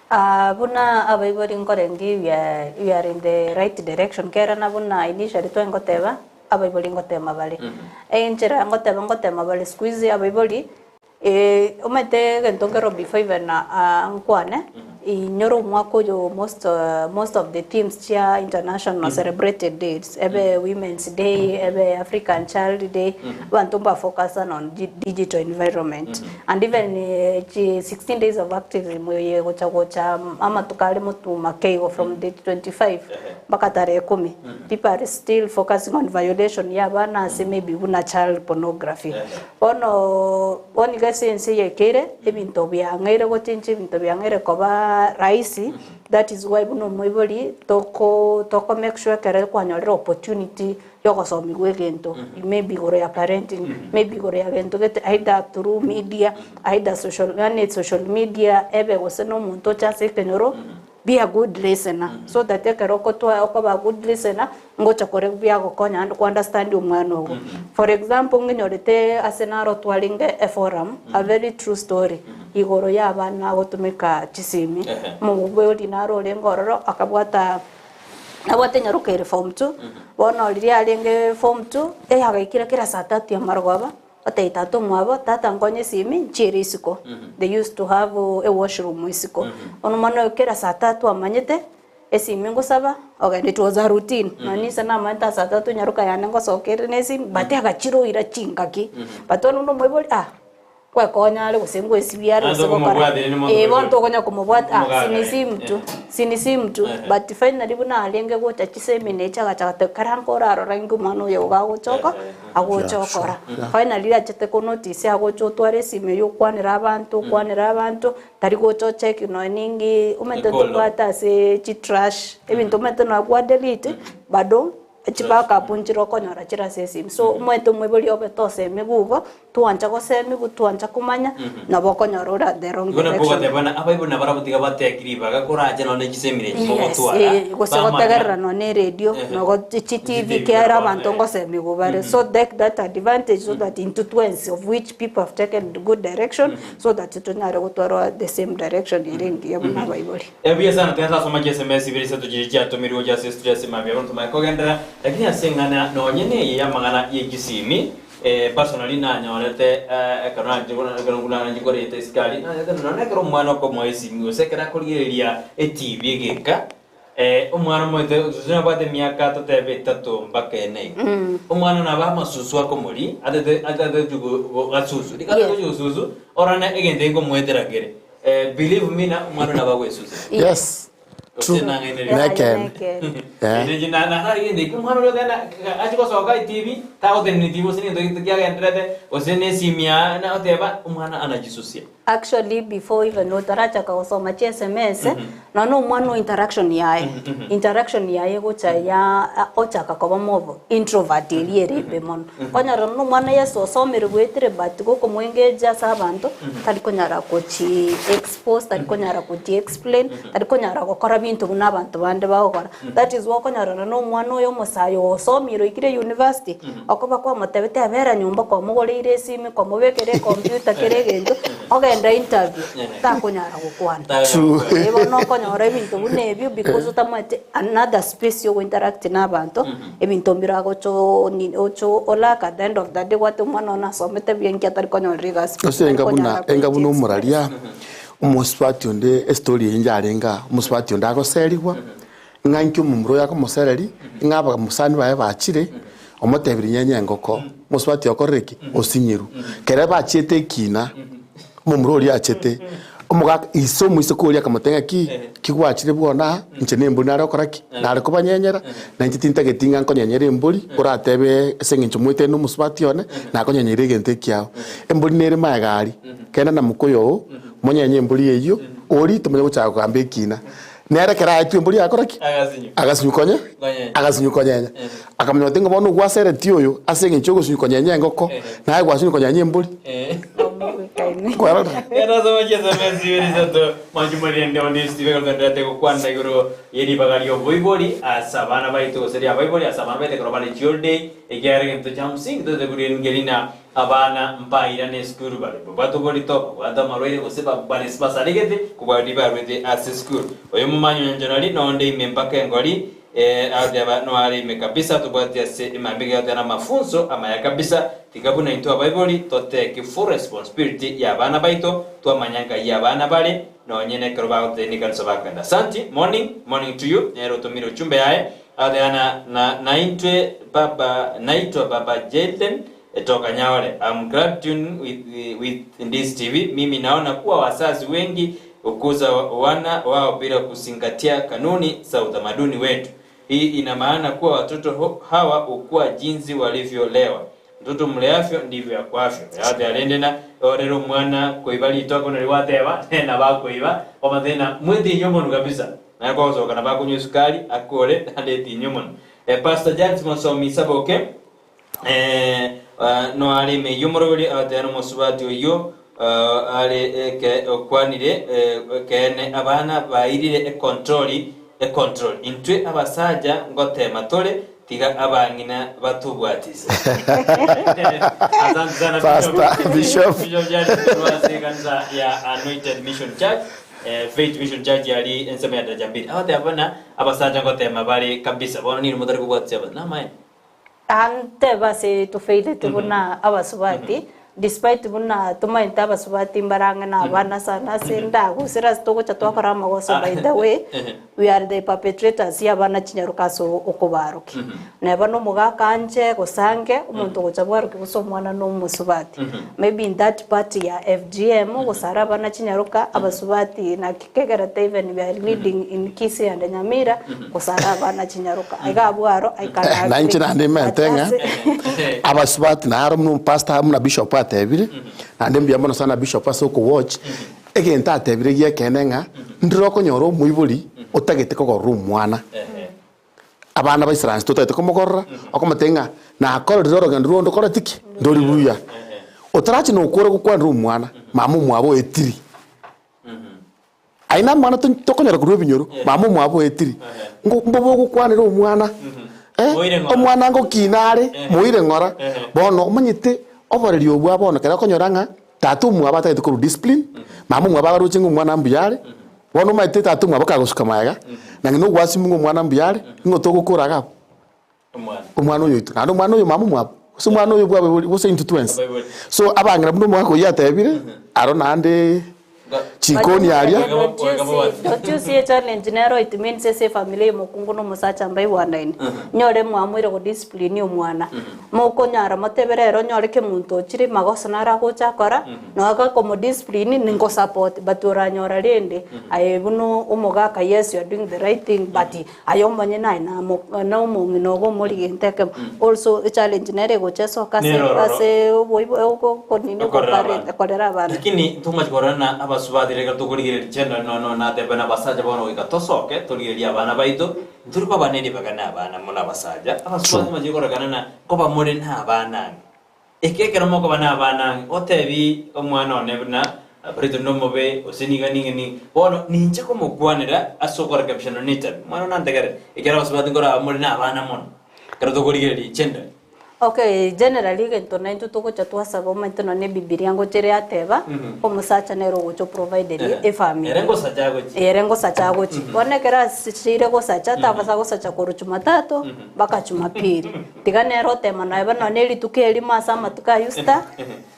Ah, buna abaibori nkorenge we are, we are in the right direction kera na buna initially twengoteba abaibori ngotema bare. Enchera ngoteba ngotema bare siku hizi abaibori omanyete egento nkero before even nkwane, inyore omwaka oyo most most of the themes chia international celebrated dates ebe women's day, ebe African child day, abanto mba focus sana on digital environment and even chi 16 days of activism eye egocha gocha amatuko are motwe make igo from date 25 mpaka tarehe kumi people are still focusing on violation ya abana ase maybe buna child pornography. Bono bono iga ase ense eye ekeire ebinto biang'eire gochenchia ebinto biang'eire koba rahisi that is why buna omoibori toko toko make sure ekero kwanyorire opportunity yogosomigwa egento maybe igoro ya parenting, maybe igoro ya gento gete either through media, either social yaani social media ebe gose na omonto oche ase ekenyoro be a good listener so that ekero okotwa okoba a good listener ngocha kore biagokonya naende ko understand omwana ogo. For example ng'inyorete ase naro twarenge eforum a very true story igoro ya abana gotumeka chisimi, omobori naro orenge ororo akabwata Nabwate nyaroka ere form two, bono riria arenge form two, eh agaikera kera saa tatu ya marogoba, otebia tata omwabo, tata nkonye esimi nchiere isiko, they used to have a washroom isiko. Bono omwana oyo kera saa tatu amanyete, Esimi ngosaba, ogenda it was a routine, nonya inse namanyete ase tata nyaroka yane ngosoka ere na esimi, but agachiroira chingaki, but bono buna omoibori ah, nkwekonya are gose ngoesibia are Naende gose gokora, okomobwatera nimonto eh bono omoibori. tokonya komobwata ah Omogaka sini eh, simu tu, eh. sini simu tu, Eh. but finally buna arenge gocha chisemina echi agacha agateba kera nkorarora inki omwana oyo iga agocha oko, agocha okora. Finally achete ko notice agocha otware esimi eywo okwanere abanto okwanere abanto, Tari gocha ocheki nonya ninki omanyete Ekolo. tobwate ase chitrash, ebinto omanyete nonya kwa delete, bado chibackup nchire okonyora chire ase esimi. So omanyete omoibori obe tosemigwa igo, twancha gosemigwa, twancha komanya, nabo okonyora ore at the wrong Igo nabo direction. ogoteba buna abaibori nabarabwo tiga bateki ribaga korache nonya ne chisemina echi Yes, mogotwara, eh, gose bamanya. gotegerera nonya na eredio, Ehe. nogo chi Chi TV TV kere bono, abanto eh. ngosemigwa bare. So take that advantage so that intwe twensi of which people have taken good direction, so that tonyare gotwarwa the same direction ere engiya buna abaibori. Ebuya sana togende asoma chiSMS ibere isato chiria chiatomirwe gochia ase estudio ase mambia bono tomanye kogenderera lakini ase eng'ana nonye neye y'amang'ana ye chisimi eh, personally nanyorete eh, ekero nache ekero buna nache koreta esikari nanyorete nonye ekero omwana okomoa esimi gose ekero akorigereria etv egeka Eh, omwana omoete susu nabwate emiaka totebe etato mpaka ene iga. Omwana nabo amasusu akomori atete atete gasusu rika Yes. gochi gosusu orane egento gekomoetera kere. Eh, believe me na omwana nabo agoesusa. Yes. True. Gose nang'ainereria. Nekene. Eh. Ere na na na egento ekio omwana oria ogenda achi gosoka etibi tagotenena etibi gose negento gete kiagenderete gose na esimi ya na oteba omwana anajisusia. Actually before even otarachaka gosoma chi sms nonya na omwana o interaction yaye interaction yaye egocha ya ochaka koba mobo introvert eria ere embe mono okonyora buna omwana yes osomire goetire but gokomoengage ase abanto tari konyara gochi expose tari konyara gochi explain tari konyara gokora binto buna abanto bande bagokora that is why okonyora nonya na omwana oyo omosae osomire oikire university Okoba kwamotebetie abera nyomba kwamogoreire esimi kwamobekera ecomputer kera egento ogenda interview takonyara gokwana. True. Eh, bono okonyora ebinto buna ebio because otamanyete another space yogo interact na abanto ebinto mbire agocha nini ocho olack at the end of the day obwate omwana one asomete buya inki atari konyorera egasi Ase tari enga buna konyara enga buna gochi omoraria omosubati onde estory eye yarenge aa omosubati onde agoserigwa Ng'a inki omomura oyo akomosereria, ng'a abamosani baye bachire, omotebirie nyenye engoko, omosubati okorire ki? Osinyirwe. Kere bachiete ekina, omomura oria achete, omogaka ise omoiseke oria akamotebia ng'a ki, ki gwachire bwono aa, inche na embori nare gokora ki? Nare kobanyenyera, na inche tintageti ng'a nkonyenyere embori, oratebe ase eng'encho moetane na omosubati one, nakonyenyeire egento ekiao. Embori nere magega aria, genda na mokoyo oo, monyenye embori eyio, oria tomanye gochaka kogamba ekina. Nere ekero aetwe embori agakora ki? Agasinywa. Agasinywa konye? Konyenya. Agasinywa konyenya. Akamanya oti ng'a bono ogwaseretie oyo ase eng'encho y'ogosinywa konyenya engoko, naye gwasinywa konyenya embori. Omobwekaine. Kwarora? Erasoma chieseme chibere isato machuma rende onde Steve gogenderete gokwana igoro ye ribaga ri'oboibori ase abana baito gose ri'abaibori ase abana baito ekero bare chiholiday ekiagera egento kia msingi totete korigereria ng'a Abana mbairane esukuru bare babwate oborito, babwate amarwaire, gose bare basaregete kobua riria barwete ase esukuru. Oyo omomanyi onyanchorari nonde ime mpaka engori, ee, agoteba noare ime kabisa, tobwati ase emambia egeotera amafunso amaya kabisa. Tiga buna intwe abaibori totake full responsibility y'abana baito, twamanya nkai abana bare, nonye nekero bagototebia nekanisa bakoenda. Asanti, morning, morning to you, nere otomire ochumbe yaye, agoteba na, na, naintwe baba, naitwa baba Jayden, Toka Nyaore, I'm glad tune with, with this TV. Mimi naona kuwa wazazi wengi hukuza wana wao bila kuzingatia kanuni za utamaduni wetu. Hii ina maana kuwa watoto ho- hawa hukua jinsi walivyolewa. Mtoto mleavyo ndivyo akuavyo. Yate arende na orero mwana koiba litoko nari wateba na bakoiba omathina mwetinyo mono kabisa. Na kwagosoka na bakunywa esukari akore naende etinyo mono. Eh, Pastor James Mosomi Saboke Eh, ah, noare ime eyio omoroberi agateba nomosubati oyio ah, are eke okwanire eh, ekeene abana bairire econtroli econtrol intwe abasacha ngotema tore tiga abang'ina batobwatise asante sana Pastor, Bishop. Bishop Jared korwa ase ekanisa ya Anointed Mission Church eh, Faith Mission Church yari ensemo ya Daraja Mbili agateba buna abasacha ngotema bare kabisa bono nini motari kobwatisia abana namaene Ntebe ase tofailete buna abasubati, despite buna tomaete abasubati mbare ang'e na abana sana ase ndagusera ase togocha twakora amagoso by the way, We are the perpetrators ya abana chinyaroka ase okobarokia. Neba na omogaka anche gose ange, omonto ogocha bwarokia gose omwana na omosubati. Maybe in that part ya FGM gosara abana chinyaroka, abasubati naki kegerete even we are leading in Kisii and Nyamira gosara abana chinyaroka. Iga abwo aro I can Eh, na inche agree. naende But nimente ng'a ase abasubati naro buna omopastor buna bishop atebire, naende mbuya mono sana bishop ase okowatch, Egento atebire gi'ekeene ng'a ndire okonyora omoibori otagete kogorora omwana. Abana ba Israel totagete komogorora, okomotebia ng'a nakororire orogendo rwao ndokoreti ki? Ndori buya. Otarache nokore gokwanera omwana, mama omwabo oetiri. Aye na omwana tokonyora korwa ebinyoro, mama omwabo oetiri. Ngo mbobe ogokwanera omwana, eh, omwana ngokina are, moire ng'ora. Bono omanyete oboreri obwo bono ekero okonyora ng'a Tata omwabo atagete korwa discipline, mama omwabo aroche ng'a omwana mbuya are, bono omanyete tata omwabo kagosuka magega, na ng'ina ogwasimu ng'a omwana mbuya are, ning'o togokora iga abwo? Omwana oyo oito. Naende omwana oyo mama omwabo, gose omwana oyo bwa abaibori, gose intwe twensi. So abang'ina buna omogaka oyio atebire, aro naende chikoni aria. Don't you see a challenge nero it means ase efamily ya omokungu na omosacha mbaigwanaine. Nyore mwamoire go discipline omwana. Mokonyara motebe rero onyore kemonto ochire magoso naro agocha akora, nonya gakomo discipline ningo support but oranyora rende aye buna omogaka yes you are doing the right thing but aye omonyene aye namo na omong'ina ogo omori gento ekemo. Also echallenge nere egocha esoka ase Nere ororo. ase oboibo okonini Okorera okoparent abana. okorera abana. Lakini ntomache korora na abasubati reka tokorigereria chendo no no natebe na abasacha bono goika tosoke torigererie abana baito Ntori koba ne ribaga nabana mono abasacha, abasubati machire kororekana na nkoba more nabana ang'e. Eke ekero mokoba nabana ang'e, otebi omwana one buna Barito nomobe, gose niga niga niga. Bono ninche komokwanera ase okorekebisha nonya netabi. Omwana one antegerere, ekiagera abasubati nkoraba more nabana mono, ekero tokorigereria gender. Okay, generally egento naintwe togocha twasaba omanyete nonya na ebibilia ngocha ere yateba, omosacha nere ogocha oprovideria efamiri. Ere ngosacha agochia. Ere ngosacha agochia. Bono ekero asichire gosacha, tabasa gosacha korwa jumatatu mpaka jumapili. Tiga nere otema nonya nonya na erituko erimo ase amatuko aywo sita,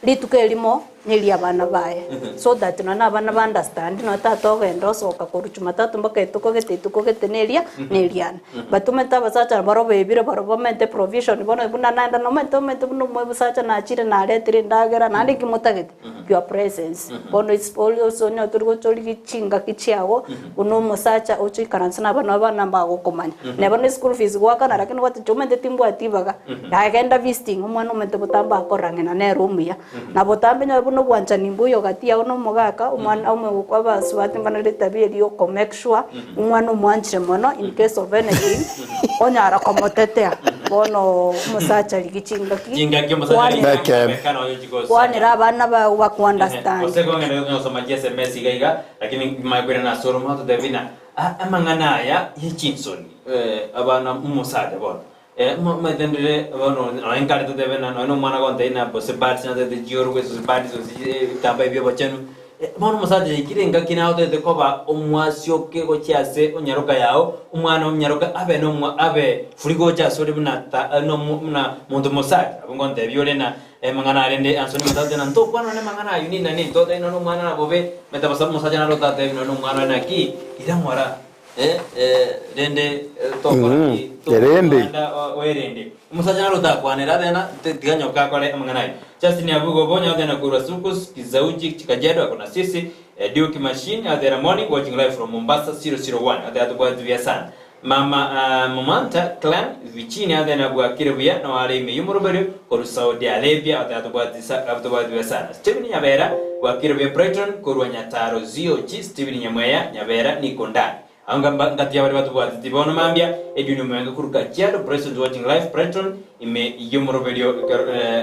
rituko erimo. Neria abana baye, so that nonya na abana ba understand nonya tata ogenda osoka korwa jumatatu mpaka rituko gete rituko gete neria neriane. But omanyete abasacha nabo barobwo ebire barobwo bamente provision bono buna naenda nomanyete omanyete buna omosacha nachire naretire endagera naende nki motagete? Your presence. Bono it's always onye tori gocha origie chingaki chiago buna omosacha oche oikaranse na abana abana mbagokomanya. Neba ne school fees goakana lakini gwateba omanyete timbwati ibaga, genda visiting omwana omanyete botambe akorora ng'ina nere omuya. Na botambe nyawe buna obwanchani mbuya gati yao na omogaka, omwana omogoko abasubati mbanare etabia eria oko make sure omwana omwanchire mono in case of anything onyara komotetea. Bono omosacha rigia chingaki Chingaki omosacha kwanera rigia Ekebe. omobekano oyo chikosa. kwanera abana bao baku understand. Gose kong'enda gosoma chi sms iga iga lakini manye koirana ase oromo ototebie buna amang'ana aya ye chinsoni abana omosacha bono Omanyete ndire bono nonye nkare totebe ng'a nonye na omwana agontebia ng'a gose pads natagete chiorwe gose pads gose ebitambaa ebi bia obochenu, bono omosacha yaikire engaki nagotagete koba omwasioke gochia ase onyaroka yao, omwana onyaroka abe na omwa abe free gocha asore buna ta nomo buna monto mosacha. Abwo ngontebia ore ng'a amang'ana arende ansoni motateba ng'a ntokwana nonye amang'ana aywo nini na nini, totebia nonye omwana nabobe, omanyete abasa omosacha naro otatebia nonye omwana oye naki, ira ng'ora. Rende tokora ki? Erende. Tokoganda oerende. Omosacha naro otakwanera athena tiga nyoka akore amang'ana aye. Justin Abugo Obonyo athena korwa Sukus, Kizauji, Kajiado ako na sisi. Duke Machine athena morning watching live from Mombasa 001 athena tobwati buya sana. Mama uh, Momanta clan Vichini athena bwakire buya no are ime yomoroberio korwa Saudi Arabia athena tobwati tobwati buya sana. Stephen Nyabera Bwakire buya Brighton korwa Nyataro ZOG Steven Nyamweya Nyabera Niko Ndani Abo ngamba ngati y'abaria batobwateti bono mambia Edwin Omwenga korwa Kajiado Present watching live Brighton ime y'omoroberio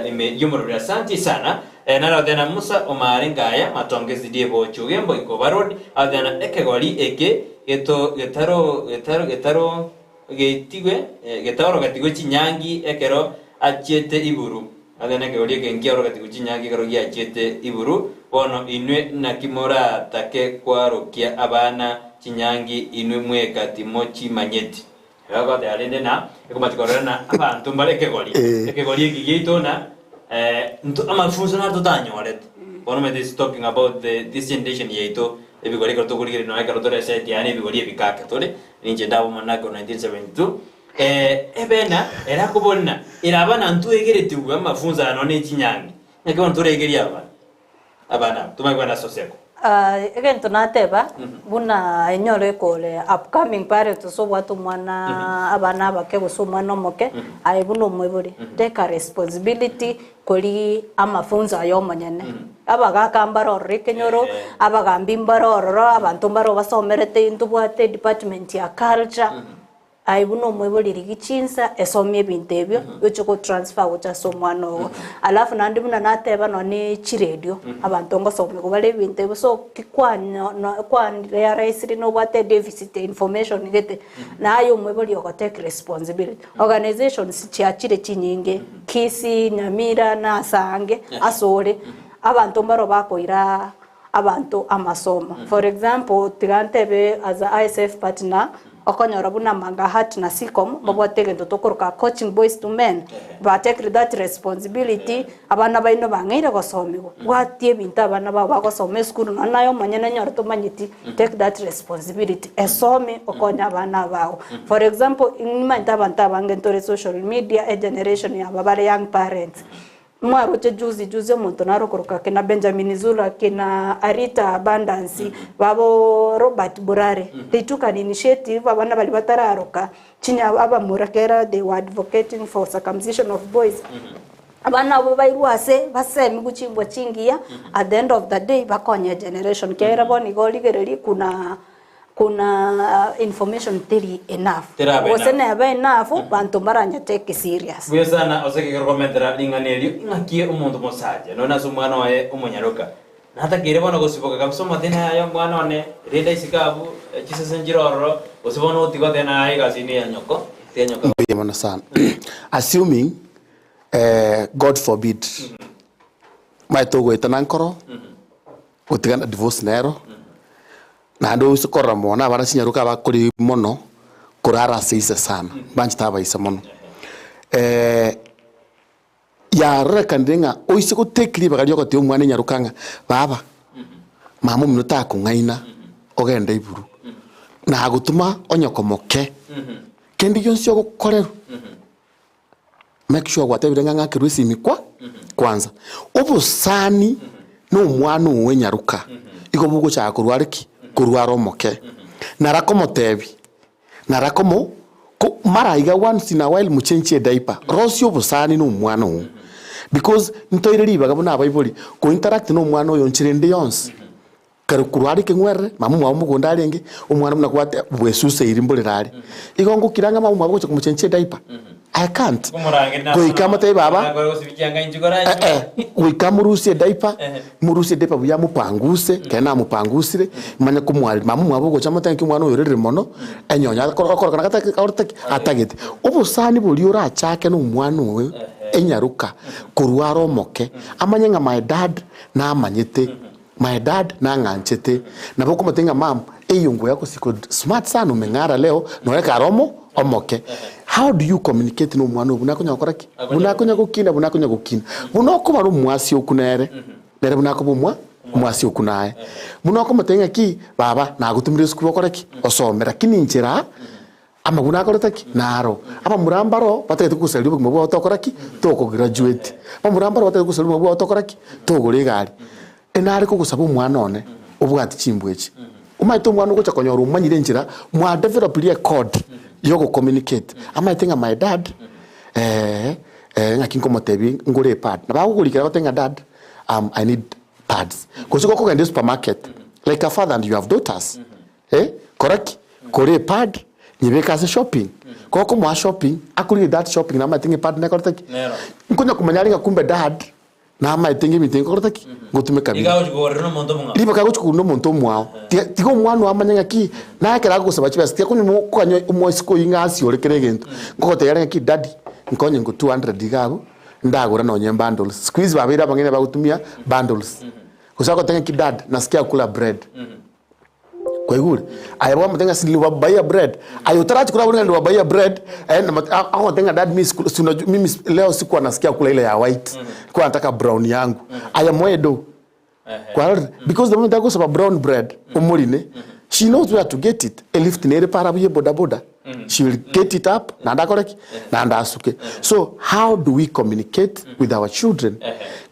ime y'omoroberio Asanti sana Naro Athena Musa Omare Ngaya Matonge SDA Bochi Ogembo Ikoba Road Athena Ekegori eke geto getaro getaro getaro getigwe getaorogetigwe chinyangi ekero achiete iburu Ase nekegori eke nkiaorogetigwe chinyangi ekero giachiete iburu. Bono inwe naki moratake kwarokia abana chinyangi inwe mweka timochimanyeti? Egoteba rende na ekomachi korora na abanto mbare ekegori, ekegori eki giaito na amafunso naro totanyorete. Bono omanyete is talking about the this generation yaito. Ebigori ekero tokorigereria nonya ekero tore eseti yaani ebigori ebikake tore, ninche ndaba omonene korwa 1972, ebena ere akobori ng'a ere abana ntwegeretigwe amafunzo aya nonya ne chinyangi, naki bono toregerie abana, abana aba, tomanye kogenda ase oseko. Egento nateba, buna enyore kore upcoming parent gose obwate omwana abana abake gose omwana omoke, aye buna omoibori, take a responsibility korigia amafunzo aye omonyene. Abagaka mbare ororo ekenyoro, abagambi mbare ororo, abanto mbare obasomerete ntobwate edepartment ya culture, aye buna omoibori rigia chinsa esomie ebinto ebio, oche go transfer gocha ase omwana ogo. Alafu naende buna nateba nonye ne chiredio, abanto ngosomigwa bare ebinto ebio, so ki kwanyo no kwa realisire nobwate edeficit ya information gete, naye omoibori ogo take responsibility. Organisations chiachire chinyinge, Kisii, Nyamira na ase aange asore, abanto mbaro bakoira abanto amasomo. For example, tiga ntebe as a ISF partner, okonyora buna Mangahat na Seacom mbabwate egento tokoroka coaching boys to men, ba take that responsibility, abana baino bang'eire gosomigwa, bwatia ebinto abana bao bagosoma esukuru nonya naye omonyene onyore tomanyeti, take that responsibility, esome okonye abana abago. For example, nimanyete abanto abange ntore social media, egeneration yaba bare young parents, mwaroche juzi juzi omonto naro okoroka kina Benjamin Zula, kina Arita Abundance, babo Robert Burare, they took an initiative abana baria batararoka chinya abamura kera they were advocating for circumcision of boys. Abana abwo bairwe ase basemigwe chimbwa chingiya, at the end of the day bakonye egeneration, ekiagera bono igo origereria kuna kuna information teri enough, Teraba gose enough. neba enough banto mbaranya take serious. Mbuya sana ase ekero komentera ring'ana erio, ing'aki omonto omosacha nonya ase omwana oye omonyaroka, natakeire bono gosiboka kabisa omote naye aye omwana one, rende isiko abwo chisese nchire ororo, gose bono otige otebe naye egasi eye neya nyoko, tiga nyoko. Mbuya mono sana. Assuming God forbid, omanyete ogoetana nkoro, gotigana divorce nero, naende oise korora mono abana chinyaroka abakori mono, korara ase ise sana, mbanchete abaise mono. Yarorekanire ng'a oise gotake ribaga riogotebia omwana enyaroka ng'a baba, mama omino takong'aina ogende iburu, nagotoma onye komoke, kende gionsi ogokorerwa. Make sure gwatebire ng'a ng'akerwe esimi kwa kwanza. Obosani na omwana oo enyaroka, igo bogochaka korwa are ki? Korwa are omoke. Nara komotebi, nara komo ko mara iga once in a while mochenchie ediaper, rosia obosani na omwana oo. Because ntoire ribaga buna abaibori, ko interact na omwana oyo nchera ende yonsi. Kare korwa are ekeng'werere, mama omwabo mogondo arenge, omwana buna kwate bwesuseiri mborere are. Igo ngokira ng'a mama omwabo gocha komochenchia ediaper? I can't. Goika amotebi baba, eh eh, goika amorusie ediaper, morusie ediaper buya amopanguse, ekero namopangusire, manye komoa mama omwabo ogocha amotebi naki omwana oyo orerire mono, enyonyo akorokana gata atagete. Obosani boria orachake na omwana oyo enyaroka korwa are omoke, amanye ng'a my dad namanyete. My dad nang'anchete, nabo okomotebia ng'a mum, eyio nguo yako siko smart sana umeng'ara leo, nonya kare omo omoke. How do you communicate na omwana oyo buna akonya gokora ki? Buna akonya gokina buna akonya gokina. Buna okobara omwasi okwo nere, nere buna akoba omwa omwasi okwo naye. Buna okomotebia ng'aki, baba nagotomire esukuru okore ki? Osome lakini inchera Amaguna akorete ki? Naro. Abamura mbaro batagete kogosaria obogima bwao tokora ki? Toko graduate. Abamura mbaro batagete kogosaria obogima bwao tokora ki? Togora egari. Enare kogosaba omwana one obwate chimbwa echi. Omanyete omwana ogocha konyora omanyire enchera mwa develop ria ecode ya ogo communicate. Amanyete ng'a my dad ng'aki nkomotebia ngore epad. Nabo agogorikera agotebi ng'a dad I need pads. Gose gokogenda esupermarket like a father and you have daughters. Eh, kora ki? Kora epad, nyebeke ase shopping. Gokomoa shopping, akorire that shopping namaete ng'a epad nekorete ki? Nero. Nkonya komanya are ng'a kumbe dad, namaete ng'a ebinto ebi nkokorete ki? Ngotumeka Iga bire. agochi kogorera na omonto omong'ao. Ribaka agochi kogorera na omonto omwao. Tiga tiga omwana oo amanye ng'aki, naye ekero agogosaba chibesa, tiga konya koganya omoiseke oyio ng'a asiore kera egento. Nkogotebia are ng'aki daddy, nkonye ngo 200 iga abwo, ndagora nonye bundles. Siku hizi babeire abang'aini bagotumia bundles. Gose agotebia ng'aki dad, nasikia kula bread. Kwaigure? Aye bwamotebia ng'a niliwabaia bread. Aye otarachi korabori ng'a niliwabaia bread, aye agotebia ng'a dad mimi siku si unajua mimi leo sikuwa nasikia kula ile ya white, nilikuwa nataka brown yangu. Aye moe do. Kwarorire? Because the moment agosaba brown bread omorine, she knows where to get it. Elift nere para buya ebodaboda, she will get it up naende akore ki? Naende asuke. So how do we communicate with our children?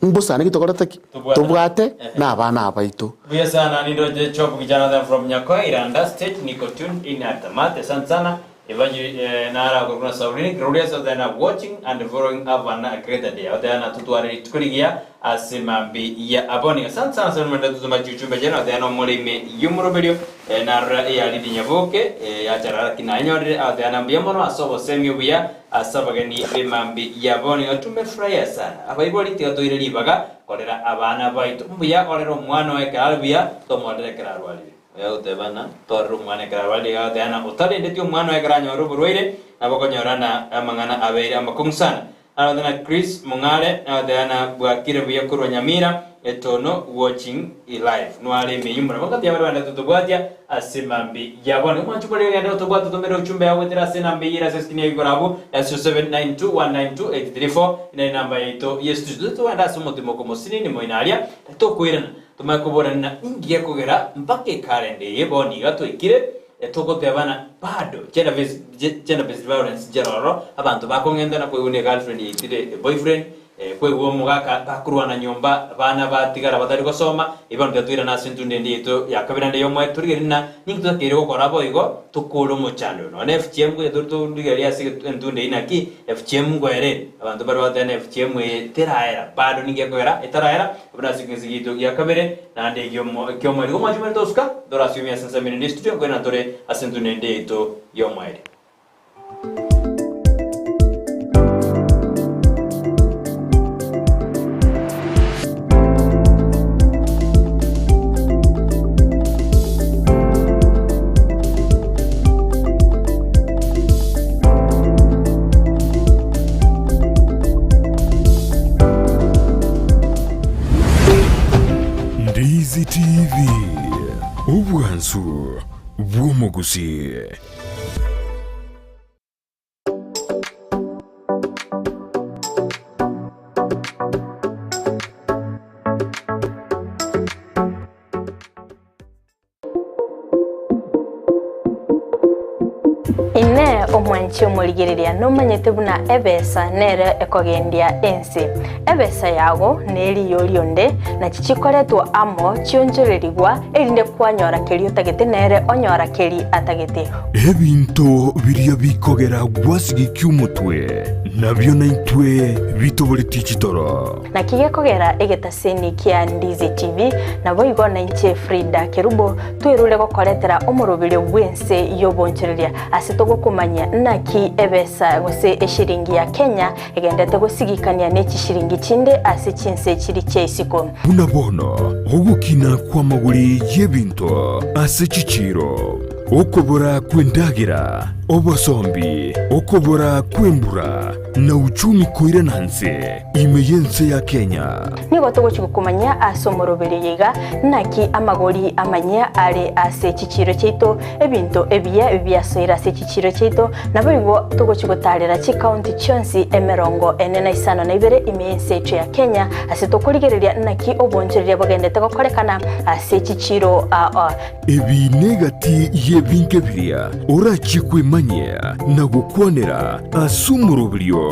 Mbosane ki tokorete ki? Tobwate na abana aba baito. Buya sana nindoche Chop Jonathan from Nyakoe Iranda State niko tuned in at Tamate asante sana Evangeline eh, nara korwa Saulini Glorious of the watching and following have an great day oteana tutware rituko rigiya ase mambi ya aboni asante sana sana mwenda tutuma chichumbe chena oteana omorime yomoroberio eh, narora eyaridi nyaboke eh, yacharara kinanyorire oteana mbuya mono ase obosemi obuya ase abageni b'emambi ya aboni tumefurahia sana abaibori tiga toire ribaga korera abana baito mbuya orera omwana oye ekero are buya tomorere ekero arwarire Oyo agoteba ng'a torere omwana ekero arwarire iga agoteba ng'a otarendeti omwana oye ekero anyore oborwaire nabo okonyora ng'a amang'ana abeire amakong'u sana. Aroteba ng'a Chris Mong'are agoteba ng'a bwakire buya korwa Nyamira etono watching live nware emeyio muna bakati abare bande totobwatia ase mambi ya bono. Omwanchi okoria ogende gotobwata otomere ochumbe agwetera ase enamba eyio ere ase escreen yaye igoro abwo ya 0792192834 ere enamba yaito ye studio. Togende ase omotimoko mosinini moino aria tokoirana Tomanye koborana ng'a ninki gekogera mpaka ekalenda eye bono iga twaikire togotebana bado gender based gender based violence nchera ororo abanto bakong'entana koigwa ne girlfriend yaitire boyfriend koigwa omogaka bakorwana nyomba abana batigara batari gosoma ebi bono tiga toirane ase entundo ende yaito ya kabere naende yomoe torigererie ng'a ninki totakeire gokora boigo tokore omochando oyo nonye FGM ngocha tore torigererie ase entundo eyio naki FGM nkoere abanto mbare bagoteba ng'a FGM eye teraera bado ninki gekogera etaraera Buna ase ekense giaito gia kabere, naende eki'omoerio bw'omwancho omwene tosuka, ntorasiomie ase ensemo ende y'estudio, nkoirana tore ase entundo ende yaito y'omoerio. Ndizi TV, obwansu bw'omogusii. Inee! Omwanchi omorigereria nomanyete buna ebesa nere ekogendia ense? Ebesa yago neriyo rionde, nachi chikoretwa amo chionchorerigwa, erinde kwanyora keria otagete nere onyora keria atagete. Ebinto biria bikogera gwasigikia omotwe, nabio naintwe bitoboretie chitoro. Naki gekogera egetaseni kia Ndizi TV, naboigo nainche Frida Kerubo twerure gokoretera omoroberio bw'ense y'obonchoreria ase togokomanyia naki ebesa gose eshiringi ya Kenya egendete gosigikania ne chishiringi chinde ase chinse chiri chia isiko. Buna bono ogokina kw'amagori y'ebinto ase chichiiro, okobora kw'endagera, obosombi, okobora kw'embura, na uchumi koirana nse ime y'ense ya Kenya. Nigo togochia gokomanyia ase omoroberio oyo iga, naki amagori amanyia are ase chichiiro chiaito, ebinto ebiya biasoire ase chichiiro chiaito, naboigo togochia gotaarera chikaunti chionsi emerongo ene na isano na ibere ime y'ense yaito ya Kenya, ase tokorigereria naki obonchoreria bogendete gokorekana ase chichiiro aa. Ebi negati y'ebinto biria orachie kwemanyia na gokwanera ase omoroberio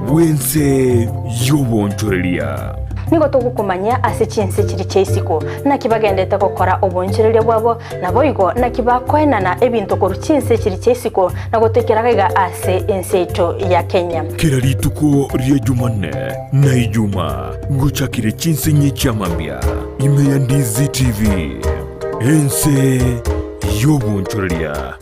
bw'ense y'obonchoreria. Nigo togokomanyia ase chinse chiria chia isiko, naki bagendete gokora obonchoreria bwabo, naboigo naki bakoenana ebinto korwa chinse chiria chia isiko na gotoikera gaiga ase ense yaito ya Kenya. Kera rituko ria Jumanne na Ijumaa gochakire chinse inye chia mambia ime ya Ndizi TV, ense y'obonchoreria.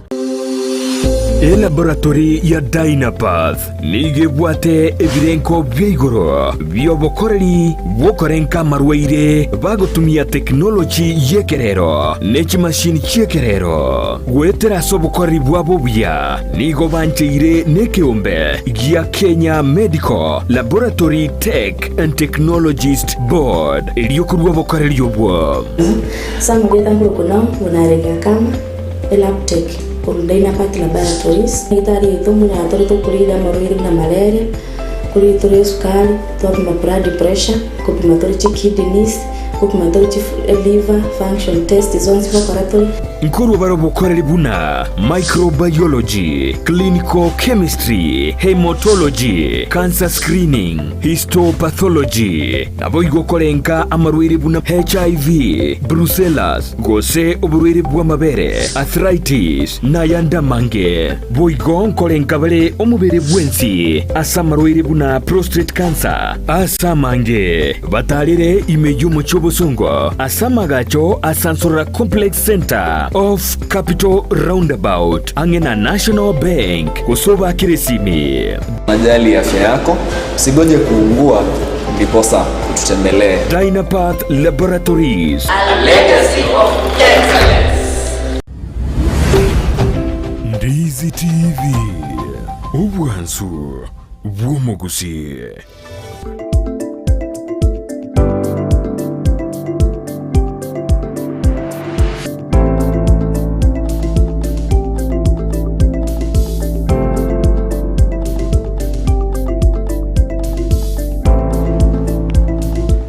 Elaboratory ya Dynapath nigo ebwate ebirenko bia igoro bi'obokoreri bw'okorenka amarwaire bagotumia tekinoloji y'ekerero ne chimashini chi'ekerero. Goetera ase obokoreri bwabo obuya nigo bancheire nekeombe gia Kenya Medical Laboratory Tech and Technologist Board erio korua obokoreri obwo. Samugeta nkorokuna buna arenge akama. Elabtech, korwa Dynapath Laboratories. Daktari oito buna tore tokorire amarwaire buna malaria, korire tore esukari, twapima blood pressure, kopima tore chikidneys, Ngopima tore chi liver function test zonsi ngokora tore. Nkorwa bare obokoreri buna microbiology, clinical chemistry, haematology, cancer screening, histopathology, naboigo korenka amarwaire buna HIV, brucellas, gose oborwaire bw'amabere, arthritis, na ayande amange. Boigo nkorenka bare omobere bwensi ase amarwaire buna prostate cancer. Ase amange batarire ime y'omochie obosongo ase amagacho a Sansorora Complex Centre off Capital Roundabout ang'e na National Bank gose obakere esimi. Unajali afya yako, usigoje kuungua ndiposa ututembelee. Dynapath Laboratories. A legacy of excellence. Ndizi TV, obwansu bw'omogusii.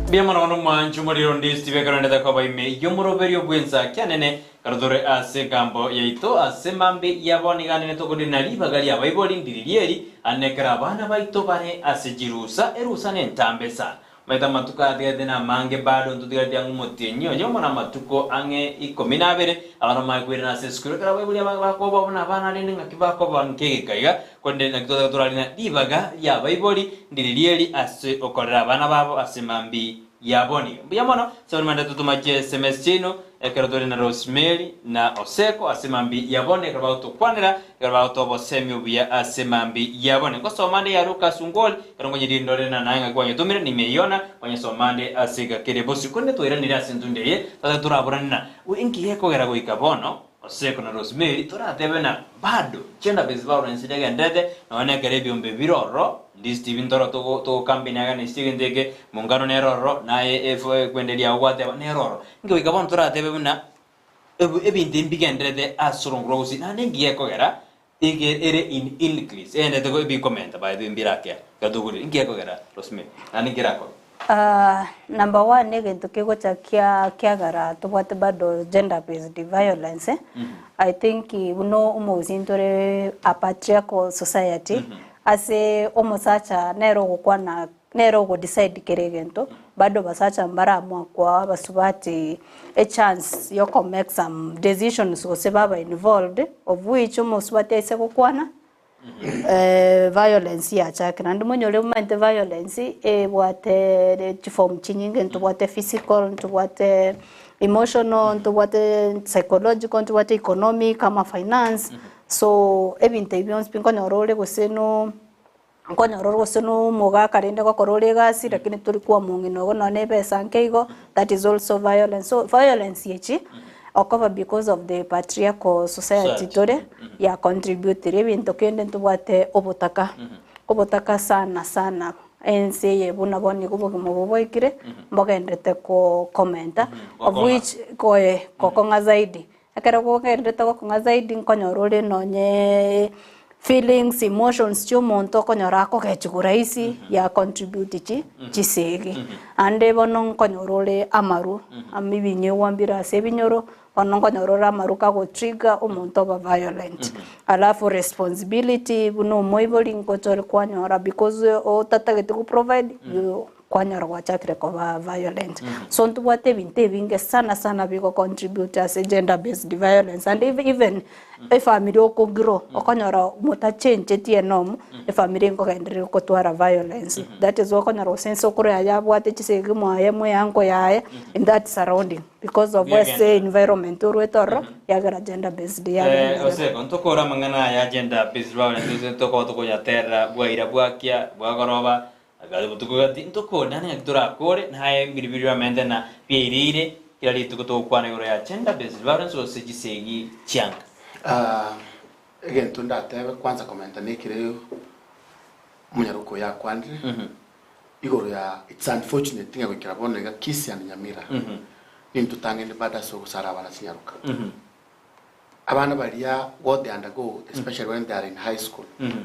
Mbuya mono mono mwanche omorero onde Steve ekero ndete koba ime y'omoroberio bw'ensa kianene Ekero tore ase ekambo yaito ase mambi ya bono iga nene tokorina ribaga ri'abaibori ndiri rieri, aye nekero abana baito bare ase chirusa, erusa nentambe sana. Omanyete amatuko atigarete namange bado ntotigareti ang'e omotienyi oyomo na amatuko ang'e ikomi na abere, abana bamanye koirana ase esukuru. Ekero abaibori abange bakoboa buna abana rende ng'aki bakoba nkegeka iga, korende naki totagete torarina ribaga ri'abaibori ndiri rieri ase okorera abana babo ase mambi ya bono iga. Mbuya mono ase baria mande totoma chiSMS chiaino ekero tore na Rosemary na Oseko ase mambi ya bono ekero bagotokwanera ekero bagotoa obosemi obuya ase mambi ya bono. Ngosoma nde ya Lucas Ungoli ekero nkonyeria ndore na naye ng'aki kwanyetomire nimeiona kwanyesoma nde ase egakere bosio. Korende twairanire ase entundo eye totagete toraborane na inki gekogera goika bono Oseko na Rosemary toratebe na bado gender based violence negenderete nonya nekero ebiombe bire ororo ndi Steve ntoro togo togocampaign against egento eke mongano nere ororo naye efo ekwenderia agwo gwateba nere ororo. Inki goika bono toratebe buna ebu ebinto ebi mbigenderete ase orongo rwa gusii naende nki gekogera ege ere in increase egenderete go ebikomenta by the way mbirakea ekero togorire inki gekogera Rosemary naende nki erakobe? Number one egento kegocha kia kiagera tobwate bado gender based violence, I think buna omogusii ntore a patriarchal society, ase omosacha nere ogokwana nere ogo decide kera egento, bado abasacha mbaramua koa abasubati echance ya oko make some decisions gose baba involved of which omosubati aise gokwana. Violence yachakire naende monyore omanyete violence ebwate chiform chinyinge ntobwate physical, ntobwate emotional, ntobwate psychological, ntobwate economic ama finance, so ebinto ebi bionsi pi nkonyora ore gose no nkonyora ore gose na omogaka rende gokora ore egasi lakini tori kwa omong'ina ogo nonye na ebesa nke igo, that is also violence. So violence echi. Okoba because of the patriarchal society tore ya contributire ebinto kende ntobwate obotaka, obotaka sana sana ense eye buna bono iga obogima obo bwaikire mbogenderete ko commenta of which koe gokong'a zaidi. Ekero bogenderete gokong'a zaidi nkonyora ore nonyeee feelings, emotions chia omonto okonyora akogechigwa rahisi ya contribute chi chisegi. Ande bono nkonyora ore amaru, ama ebinyegwa mbire ase ebinyoro, bono nkonyora ore amaru kago trigger omonto oba violent. Alafu responsibility buna omoibori ngocha ore kwanyora because otatagete go provide you kwanyora gwachakire koba violent. So ntobwate ebinto ebinge sana sana bigo contribute ase gender based violence and even efamiri oko grow okonyora motachenchetie enomu efamiri nkogendereria gotwara violence. That is why okonyora gose ensokoro yaye abwate chisegi mwaye mweango yaye in that surrounding because of ase environment orwete ororo yagera gender based yagenderera. Oseko, ntokore amang'ana aya gender based violence gose tokoba tokoyaterera bwaira bwakia bwagoroba Agachia botuko gati, Ntokore, naende ng'aki torakore? Naye mbiribiri biamente na biaireire, kera rituko togokwana igoro ya gender based violence gose chisegi chianga. Ah, egento ndatebe kwanza komenta nekere omonyaroka oyo akwanire igoro ya it's unfortunate ng'a goikera bono iga Kisii and Nyamira nintwe totang'aine bado ase ogosara abana chinyaroka. Abana baria what they undergo especially when they are in high school. There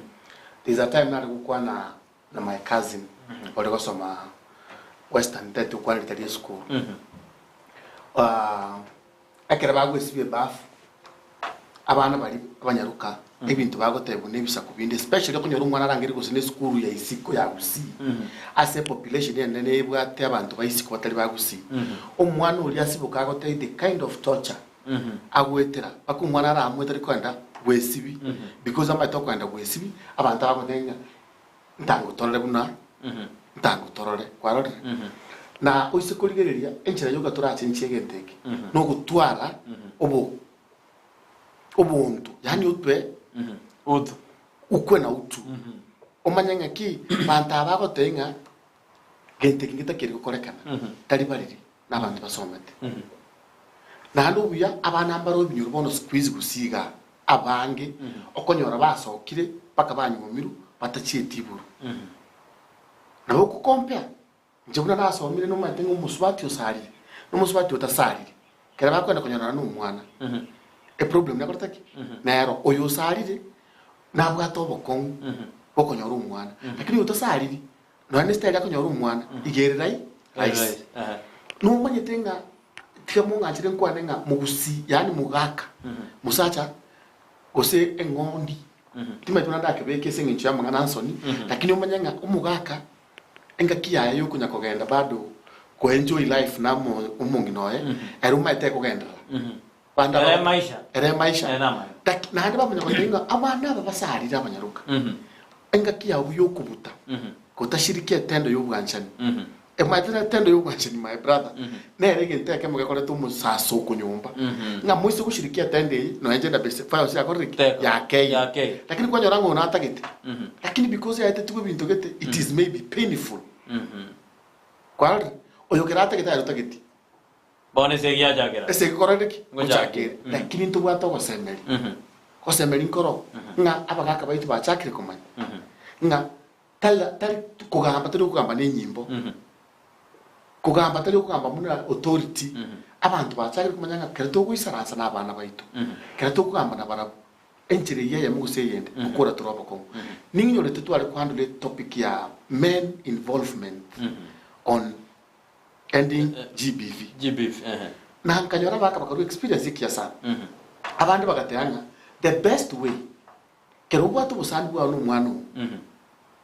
is a time nare gokwana na my cousin ore gosoma Western ntete gokwana ritari esukuru. Ah, ekero bagwesibia ebafu, abana baria abanyaroka, ebinto bagotebwa na ebisaku binde especially okonyora omwana arangerie gose na esukuru ya isiko ya Gusii, ase epopulation enene ebwate abanto ba isiko batari ba Gusii, omwana oria asiboke agotebie the kind of torture agoetera mpaka omwana aramue tari koenda gwesibi because amaete okoenda gwesibi abanto abagotebia ng'a ntangotorore buna ntangotorore kwarorire na oise korigereria enchera yoka torachenchie egento eke nogotwara obo obonto yaani otwe Utu. ukwe na utu omanye ng'aki banto aba bagotebia ng'a gento eke ngetakeri gokorekana tari bariri na abanto basomete naende obuya abana mbare obinyoro bono siku hizi gose igaa Abange okonyora basokire mpaka banyuomirwe batachieti igoro. Nabo okocompare, inche buna nasomire nomanyete ng'a omosubati osarire na omosubati otasariri, ekero bakoenda konyorana na omwana, eproblem nekorete ki? Nero oyo osarire nabwate obokong'u bwokonyora omwana, lakini oyo otasariri nonya ne style akonyora omwana iga ere rai rahisi. Nomanyete ng'a Tiga mong'achere nkwane ng'a mogusii, yaani mogaka, mosacha, gose eng'ondi, timanyeti buna ndakebeke ase eng'encho y'amang'ana a nsoni, lakini omanye ng'a omogaka engaki yaye yokonya kogenda bado koenjoy life na omo omong'ina oye, ere omanyete ekogenderera. Bande Ere aba- maisha. Ere maisha. Ere namaya. Laki- naende bamanya goteba ng'a abana aba basarire abanyaroka, engaki yabo yokobuta, gotashiriki etendo y'obwanchani, Emaete netendo y'obwanchani my brother, nere egento ekemo gekorete omosaso okonyomba, ng'a moise goshirikia etendo eye nonya gender based violence yakorire ki? Teko. Yakeire. Yakeire. Lakini kwanyora ng'a ono atagete, lakini because yaetetigwe ebinto gete, it is maybe painful. Kwarorire? Oyo kere atagete aye totageti. Bono esegi yachakera. Esegi korende ki? Ngochakere. Ngochakere. Lakini ntobwate ogosemeria. Gosemeria nkoro, ng'a abagaka baito bachakire komanya, ng'a Tari, tari kogamba, tari okogamba nenyimbo. Kogamba tari okogamba buna authority. Abanto bachakire komanya ng'a kero togoisaransa na abana baito, kero tokogamba nabarabwo, enchera eyio eyemo gose eyende, gokora tore obokong'u. Ning'inyorete tware kohandle etopic ya men involvement on ending GBV. GBV, ehe. Na nkanyora abaka bakarua experience ekiya sana. Abande bagateba ng'a the best way Kero obwate obosani bwao nomwana oo,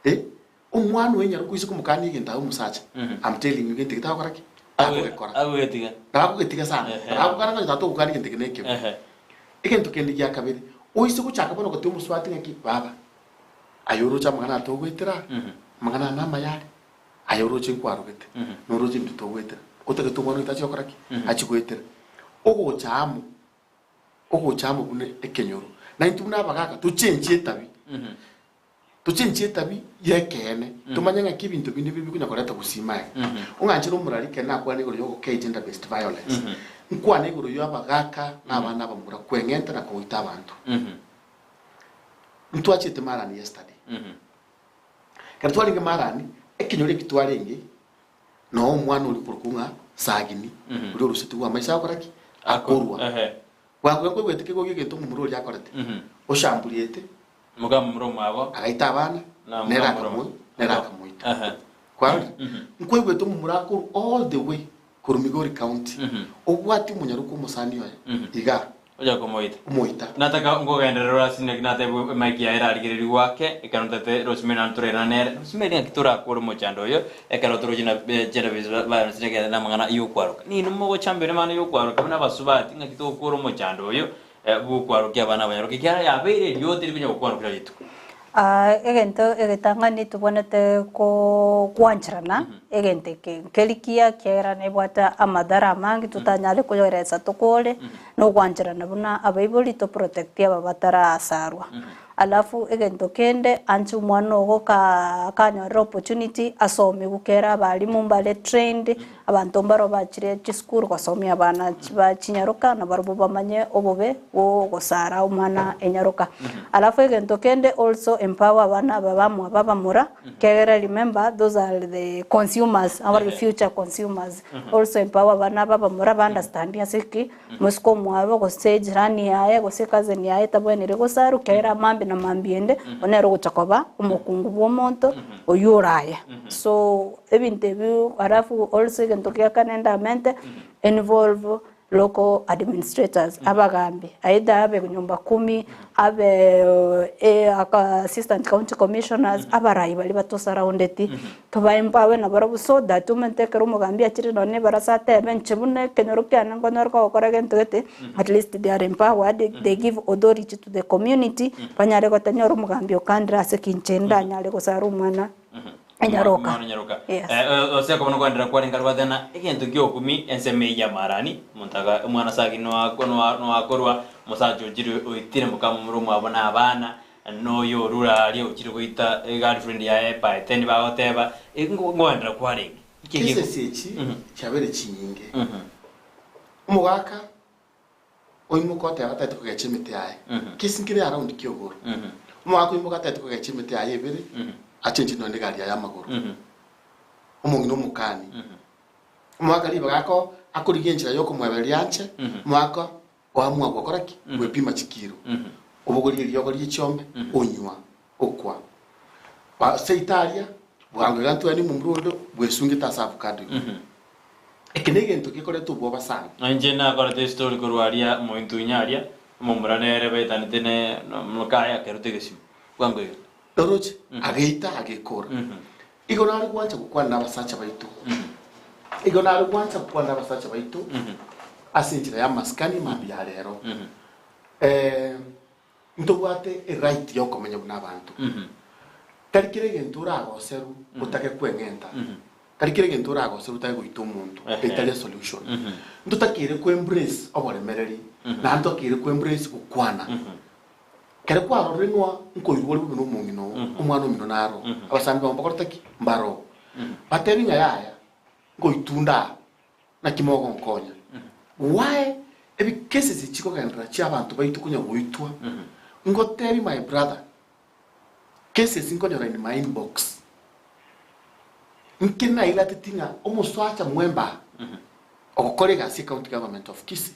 eh, omwana oyo nyare koisa komokania egento aye omosacha, I'm telling you gento eke tagokora ki? Tagogekora. Agogetiga. Nabo akogetiga sana. Ehe. Nabo agokana ng'a tata ogokania egento eke nekebe. Ehe. Egento kende gia kabere, oise gochaka bono gotebi omosubati ng'aki, baba, aye oroche amang'ana aya togoetera aa, amang'ana aya namaya are, aye oroche nkwarogete, noroche intwe togoetera, otagete omwana oito achie gokora ki? Achie goetera. Ogocha amo. ogocha amo buna ekenyoro, na intwe buna abagaaka tochenchie etabi, tochenchie etabi y'ekeene, tomanye ng'aki ebinto binde biri bikonya koreta gosima iga. Ong'anchere omorari ekero nakwane igoro y'ogokea gender based violence, nkwane igoro y'abagaaka na abana abamura kweng'enta na kogoita abanto. Ntwachete Marani yesterday. Ekero twarenge Marani, ekenyoro eki twarenge, Noo omwana oria okorokwa ng'a Sagini, oria orusetigwe amaiso agokora ki? Akorwa. Bwango iga nkoigwete kegwa gi'egento omomura oria akorete, oshamburiete, Moka momura omwabo. agaita abana, Na nere moka momura akamoi, nere akamoita. Kwarorire? Nkoigwete omomura akorwa all the way korwa Migori County, obwatie omonyaroku omosani oye, igaa. Ocha komoita. Omoita. Nataka nkogenderera ase naki natebigwe emic yaye erarigererigwe ake, ekero ntete Rosemary naende torairana nere. Rosemary ng'aki torakore omochando oyo, ekero toroche na gender based violence nekere namang'ana yokwaroka. Ninwe mogochampion amang'ana yokwaroka buna abasubati ng'aki togokora omochando oyo bwokwarokia abana abanyaroka ekiagera yabeire eriote rikonya gokwanwa kera rituko. Egento egetang'ani tobwenerete gwancherana, egento eke nkeri kiya ekiagera nebwate amadhara amange totanyare koyoeresa tokore, na ogwancherana buna abaibori to protect aba batarasarwa. Alafu egento kende anche omwana ogo ka kanyorire opportunity asomigwe kera abalimu mbare trained. Abanto mbaro bachire chisukuru gosomia abana ba chinyaroka nabarobwo bamanye obobe bw'ogosara omwana enyaroka. Alafu egento kende also empower abana aba bamwabo abamura, ekiagera remember those are the consumers, our future consumers. Also empower abana aba abamura ba understand ase ki, mosike omwabo gose ejirani yaye gose ecousin yaye tabwenereti gosarwa ekiagera mambia na mambia ende, oyio nere ogocha koba omokungu bwa omonto oywo oraye. So ebinto ebio alafu also egento gia kane ndamente, involve local administrators, abagambi, either abe nyumba kumi, abe assistant county commissioners, abarai baria batosurroundeti, toba empower nabarabwo so that omanyete ekero omogambi achire nonye na ebarasa atebe inche buna ekenyoro kiane nkonyore kogokora egento gete, at least they are empowered, they give authority to the community, banyare gotanyora omogambi okandire ase ki inche ndanyare gosara omwana. Enyaroka. Omwana enyaroka. Yes. Eh, ose akobona okogendera kwarenge aria gwateba egento gi'okumi ensemo eyio y'amarani, omonto aga omwana ase agwo noa noa noakorwa, omosacha ochire oitire mokamomura omwabo na abana, na oyo orure aria ochire goita egirlfriend yaye by ten bagoteba, ngo ngoendera kwarenge. Inki eke Cases echi chiabeire chinyinge. Omogaka oimoka oteba tagete kogecha emete yaye, kesi nkere around kiogoro. Omogaka oimoka tagete kogecha emete yaye ebere, achenche nonye negari yaye amagoro. Omong'ina omokani. Omogaka ribaga ako akorigia enchera ya okomoebereria anche, omogaka oamua gokora ki? Gwepima chikiro. Obogoria eriogo rie chiombe, onywa, okwa. Seito aria, bwango iga ntwani omomura onde bwesungete ase avocado igoro. Eke negento gekoreta obwoba sana. Na inche nakorete estory korwa aria mointunya aria, omomura nere baitanete ne mokaye akerute egesimo. Bwango iga. Oroche? Ageita agekora. Igo nare gwancha gokwana nabasacha baito. Igo nare gwancha gokwana nabasacha baito ase enchera y'amasikani mambia ya rero. Eh, ntobwate eright yokomenya buna abanto. Tari kera egento oragoserwe otake kweng'enta, tari kera egento oragoserwe otake goita omonto, etari esolution. Ntotakeire ko embrace oboremereri, naende ntotakeire ko embrace gokwana. Ekero kwarorire ng'a nkoigwa ore bobe na omong'ina oo, omwana omino naro, abasani bao mbakorete ki? Mbaroo. Batebi ng'a yaya, nkoitunda aa, Naki mogonkonya? Why ebi cases chikogenderera chia abanto baito konya goitwa? Ngotebi my brother, cases nkonyora in my inbox, nke nairateti ng'a omosacha mwemba ogokora egasi e county government of Kisii,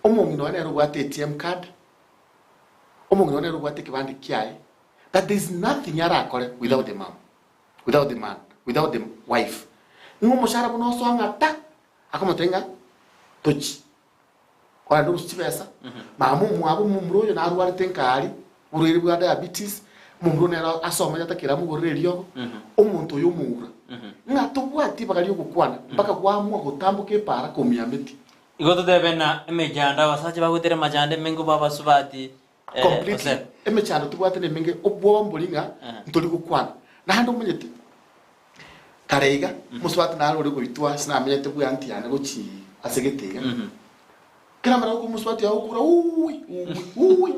omong'ina oye nere obwate ATM card, omong'ina oye nere obwate ekebande kiaye, that there is nothing arakore without the mum. without the man, without the wife, ng'a omoshahara buna osoa ng'a ta, akomotebia ng'a tochi orande orusie chibesa, mama omwabo omomura oyo narwarete nkaari, oborwaire bwa diabetes, omomura oyo nere asomete atakere amogorere eriogo, omonto oyo omoura, ng'a tobwati ribaga riogokwana mpaka gwaamua gotamboka epaara komiameti. Igo totebe ng'a emechando abasacha bagwetera emechando emenge obo abasubati Completely. Emechando tobwate nemenge obwoba mbori ng'a ntori gokwana. Naende omanyete kare iga omosubati nare ore goitwa ase namenyete bwe aunty yane gochi ase gete iga. Kera amara gokwa omosubati oye agokura uuwi uuwi uuwi.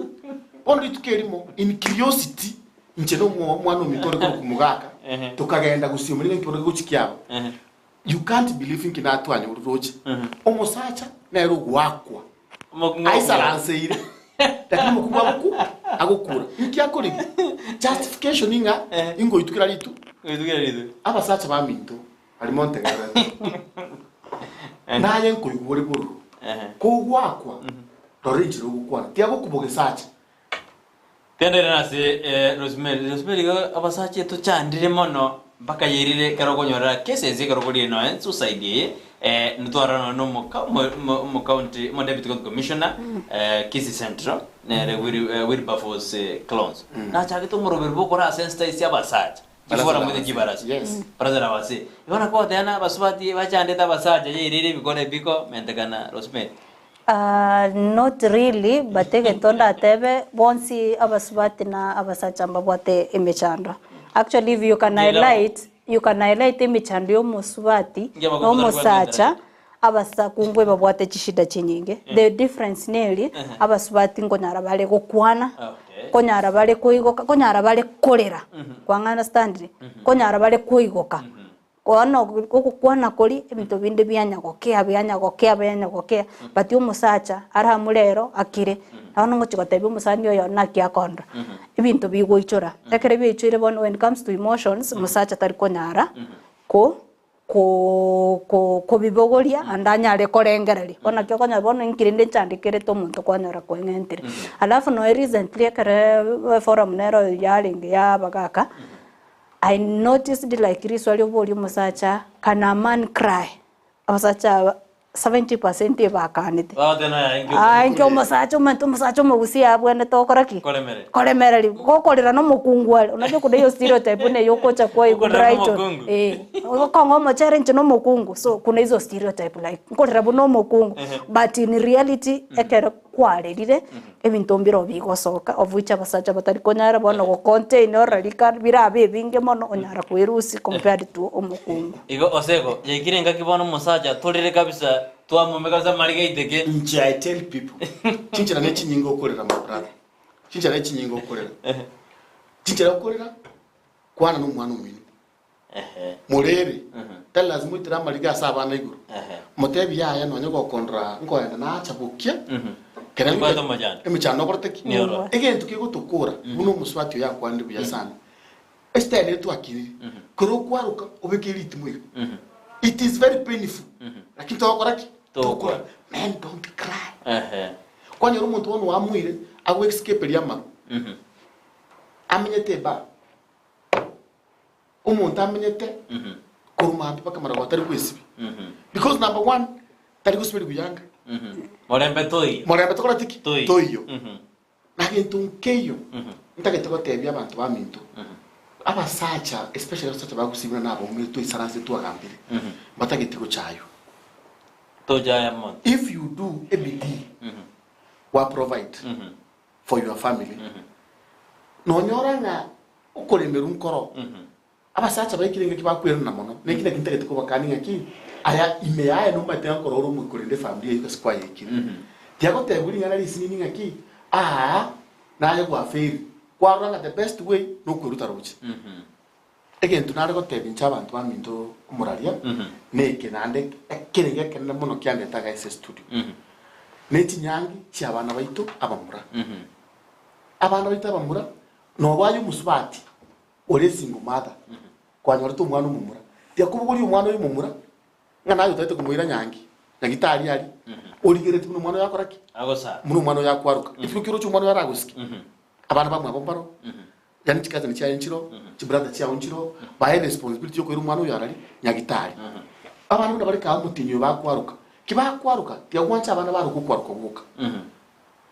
Bono rituko erimo in curiosity inche na omwana ominto ore korokwa Mogaka tokagenda gosioma nigo nki bono gegochi kiaba. You can't believe inki natwanyorire roche. Omosacha nere ogoakwa. Aisaranseire lakini omokungu agoku agokura. Inki akorigia? Justification ng'a ingoitukera ritu. Abasacha baminto baria montegererete. Naye nkoigwa ore bororo. Kogoakwa rora enchera ogokwana. Tiagokuba gesacha. Tenderera ase Rosemary. Rosemary igo abasacha etochandire mono mpaka yerire ekero okonyorera cases ekero okorire nonya suicide eye eh, notwarora nonya na omoka omo omo county omo deputy county commissioner eh, Kisii Central nere Willy eh, Wilberforce Clones nachagete omoroberi bwa okora sensitize abasacha Baraza chiforum la ase abasee. chibarasa Yes. baraza la abasee igo nakogoteba na abasubati bachandete abasacha yerire ebikoro ebiko mentekana Rosemary. Not really but egento ndatebe bonsi abasubati na abasacha mbabwate emechando. Actually if you can highlight, you can highlight emechando ya omosubati na omosacha, abasakungu ebabwate chishida chinyinge. The difference neri, abasubati nkonyara bare gokwana, nkonyara bare koigoka, nkonyara bare korera, kwang'a understand? Nkonyara bare koigoka. Bono ogokwana koria ebinto binde bianya gokea bianya gokea bianya gokea, but omosacha aramure ero akire, bono ngochia gotebia omosani oyo naki akondora, ebinto bigoichora. Ekero biaichoire bono when it comes to emotions, omosacha tari konyara ko ko ko kobibogoria ande anyare korengereria. Bono naki okonyora bono inki rende nchandekerete omonto kwanyora kweng'entire. Alafu noe recently ekere eforum nero yarenge ya abagaka. I noticed like riswa rioboria omosacha can a man cry? Abasacha aba 70% ebakanete. Aye inki omosacha omanyete omosacha omogusii abwenerete gokora ki? Koremereria. Gokorera na omokungu are, unajua kuna hiyo stereotype buna eywo ogocha kwa Brighton, eh, okong'a omochere inche na omokungu, so kuna hizo stereotype like nkorera buna omokungu, but in reality ekero kwarerire. Ebinto mbirobio bigosoka, of which abasacha batari konyara bono go contain orore rika birabe ebinge mono onyara koerusia compared to omokungu. Igo osego, yaikire engaki bono omosacha torere kabisa twamome kabisa amariga aiteke. Inche I tell people, chinchera ne chinyinga okorera my brother, chinchera ne chinyinga okorera. Chinchera okorera, kwana na omwana omino. Morere, tari lazima oitere amariga ase abana igoro. Motebi yaya nonye gokondora nkoenda nacha bokia kera Nimbwate omochando. emechando okorete ki? Nioro. Egento kegotokora buna omosubati oyo akwanire buya sana. Estyle ere twakinire kero okwaroka obeke ritimo iga. It is very painful lakini togokora ki? Togokora. Men don't cry. Kwanyora omonto bono oamuire agoescaperia amaru amenyete bar. Omonto amenyete korwa mambia mpaka maragoba tari gwesibia because number one tari gosiberia buyanga. Morembe toiyo. Morembe tokoreti ki? Toiyo. Toiyo. Na gento nkeiyo ntagete gotebia abanto baminto, abasacha especially abasacha bagosibwa na abaumire twaisaranse twagambire mbatageti gochaywa. Tochaya monto. If you do ebidii wa provide for your family nonyora ng'a Okoremerwa nkoro. Abasacha baikire engaki bakwerana mono, na eki nakio ntagete kobakania ng'aki, aya ime yaye nomanyete ng'a nkoro ore omoika korende efamiri eyio gose kwayeikire. Tiagotebigwa ring'ana risinini ng'aki, aa naye gwafeiri, kwarora ng'a the best way nokweruta roche. Egento nare gotebia inche abanto baminto omoraria, neke naende ekerenge ekenene mono kiandete iga ase estudio, ne chinyangi chiabana baito abamura. Abana baito abamura Noba aye omosubati ore esingle mother, kwanyorete omwana omomura, tiakobogoria omwana oyo omomura ng'a naye otagete komoira nyangi, nyagitari aria, origeretie buna omwana oyo akora ki? Agosara. Buna omwana oyo akwaroka. Ekero ki oroche omwana oyo aragosike, abana bamwabo mbaro, yaani chicousin chiaye nchiroo, chibrother chiao nchiroo, bae responsibility yokoira omwana oyo arari nyagitari. Abana buna bare kaa omotienyi oyo bakwaroka, ki bakwaroka, tiagwancha abana baroke okwaroka gwoka.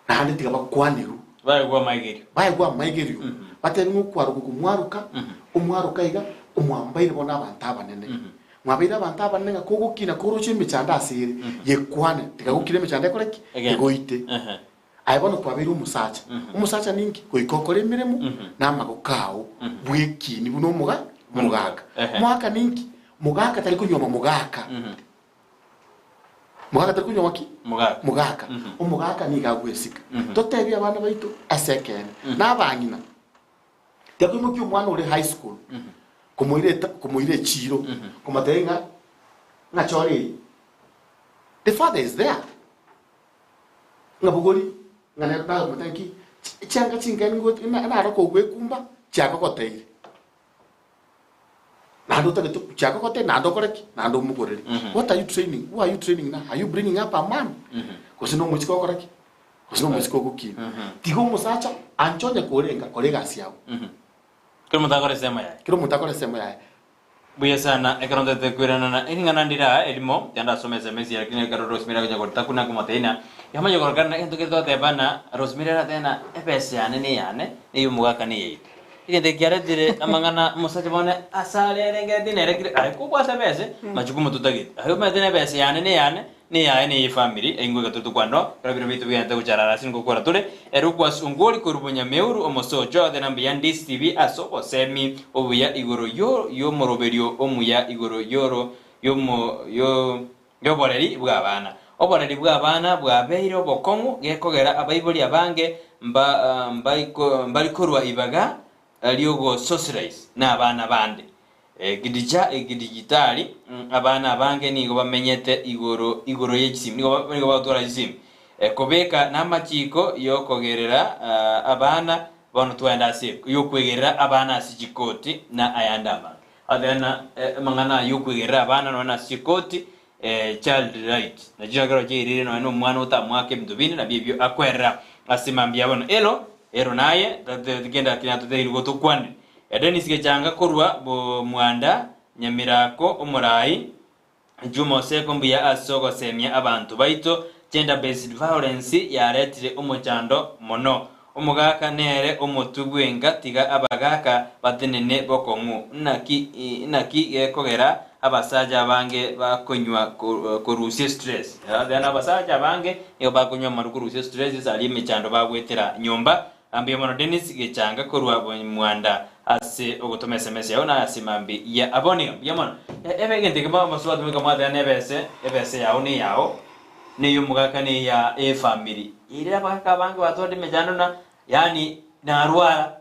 Naende tiga bakwanerwe. Baegwe amaigerio. Baegwe amaigerio, batebe ng'a okwaroka oko mwaroka, omwaroka iga, omwambaire bono abanto abanene. Mwabeire abanto abanene ng'a kogokina koroche emechando ase ere, yekwane, tiga gokina emechando ekore ki? Egende. Egoite. Aye bono kwabeire omosacha. Omosacha ninki? Goika okore emeremo na amagoko ao bw'ekiini buna omoga omogaka. Omogaka ninki? Mogaka tari konyuoma mogaka. Mogaka tari konywa ki? Mogaka. Mogaka. Omogaka nigo agwesika. Totebie abana baito ase ekeene. Na abang'ina, tiakoimokia omwana ore high school komoira eta komoira echiro komotebia ng'a ng'a chora eye. The father is there. Ng'a bogori ng'a nere nakomotebia nki chianga chingeni ngochi naro kogwekumba chiakogoteire. Naende otagete chiaka goteba naende okore ki? Naende omogorere. What are you training? Who are you training now? Are you bringing up a man? Gose na omoiseke okore ki? Gose na omoiseke ogokina. Tiga omosacha anche onye korenga kora egasi yago. Kera omonto akore esemo yaye. Kera omonto akore esemo yaye. Buya sana, ekero ntagete koiranana ering'ana ndire aa erimo, tiandasoma SMS lakini ekero Rosemary agocha gotakuna komotebia yamanya korokana egento keria twatebana, Rosemary aratebe ng'a ebesa yane neyane, na ey'omogaka neyaito. Egento eke kiaretire amang'ana omosacha bono asare arengeretie nere kire aye kobwate ebese majukumu totagete. Aye omanyete na ebese yane neyane neyaye neye efamiri eingo iga tore tokwano ekero bire biaito bigenderete gocharara ase ngokora tore ere okwasi ongori korwa bonyameuru omosocho ate na mbuya ndisi TV ase obosemi obuya igoro yo yomoroberio omuya igoro yoro yomo yo Y'oboreri bw'abana. Oboreri bw'abana bwabeire obokong'u gekogera abaibori abange mba mbari korwa ibaga ri'ogosocialize n'abana bande. Ekidijitali, abana abange nigo bamenyete igoro igoro ye chisimi, nigo nigo bagotwara chisimi. Kobeka namachiko yokogerera abana, bono twagenda ase yokwegerera abana ase chikoti na ayande amange. Athena amang'ana aya yokwegerera abana nonya ase chikoti, child right, nachio ekero chiairire nonya na omwana otamwaka ebinto binde nabio ebio akwerera ase mambia bono. Ero, ero naye, kende lakini atotebirie gotokwanire. Dennis Gechanga korwa Bomwanda, Nyamirako, Omorai, Juma Oseko mbuya ase ogosemia abanto baito, gender based violence yaretire omochando mono. Omogaka nere omotwe bwenka tiga abagaka batenene bokong'u. Naki naki gekogera abasacha abange bakonywa korusia stress. Then abasacha abange nigo bakonywa amarwa korusia stress ase aria emechando bagwetera nyomba Mbuya mono Dennis Gechanga korwa Mwanda ase ogotoma sms yao na ase mambi ya abonio. Mbuya mono. Ebe egento ekemo amasubati moika mwateba nebese, ebese yao neyao, neyomogaka neya efamiri. Ere abagaka abange batwarire emechando na yaani narwara,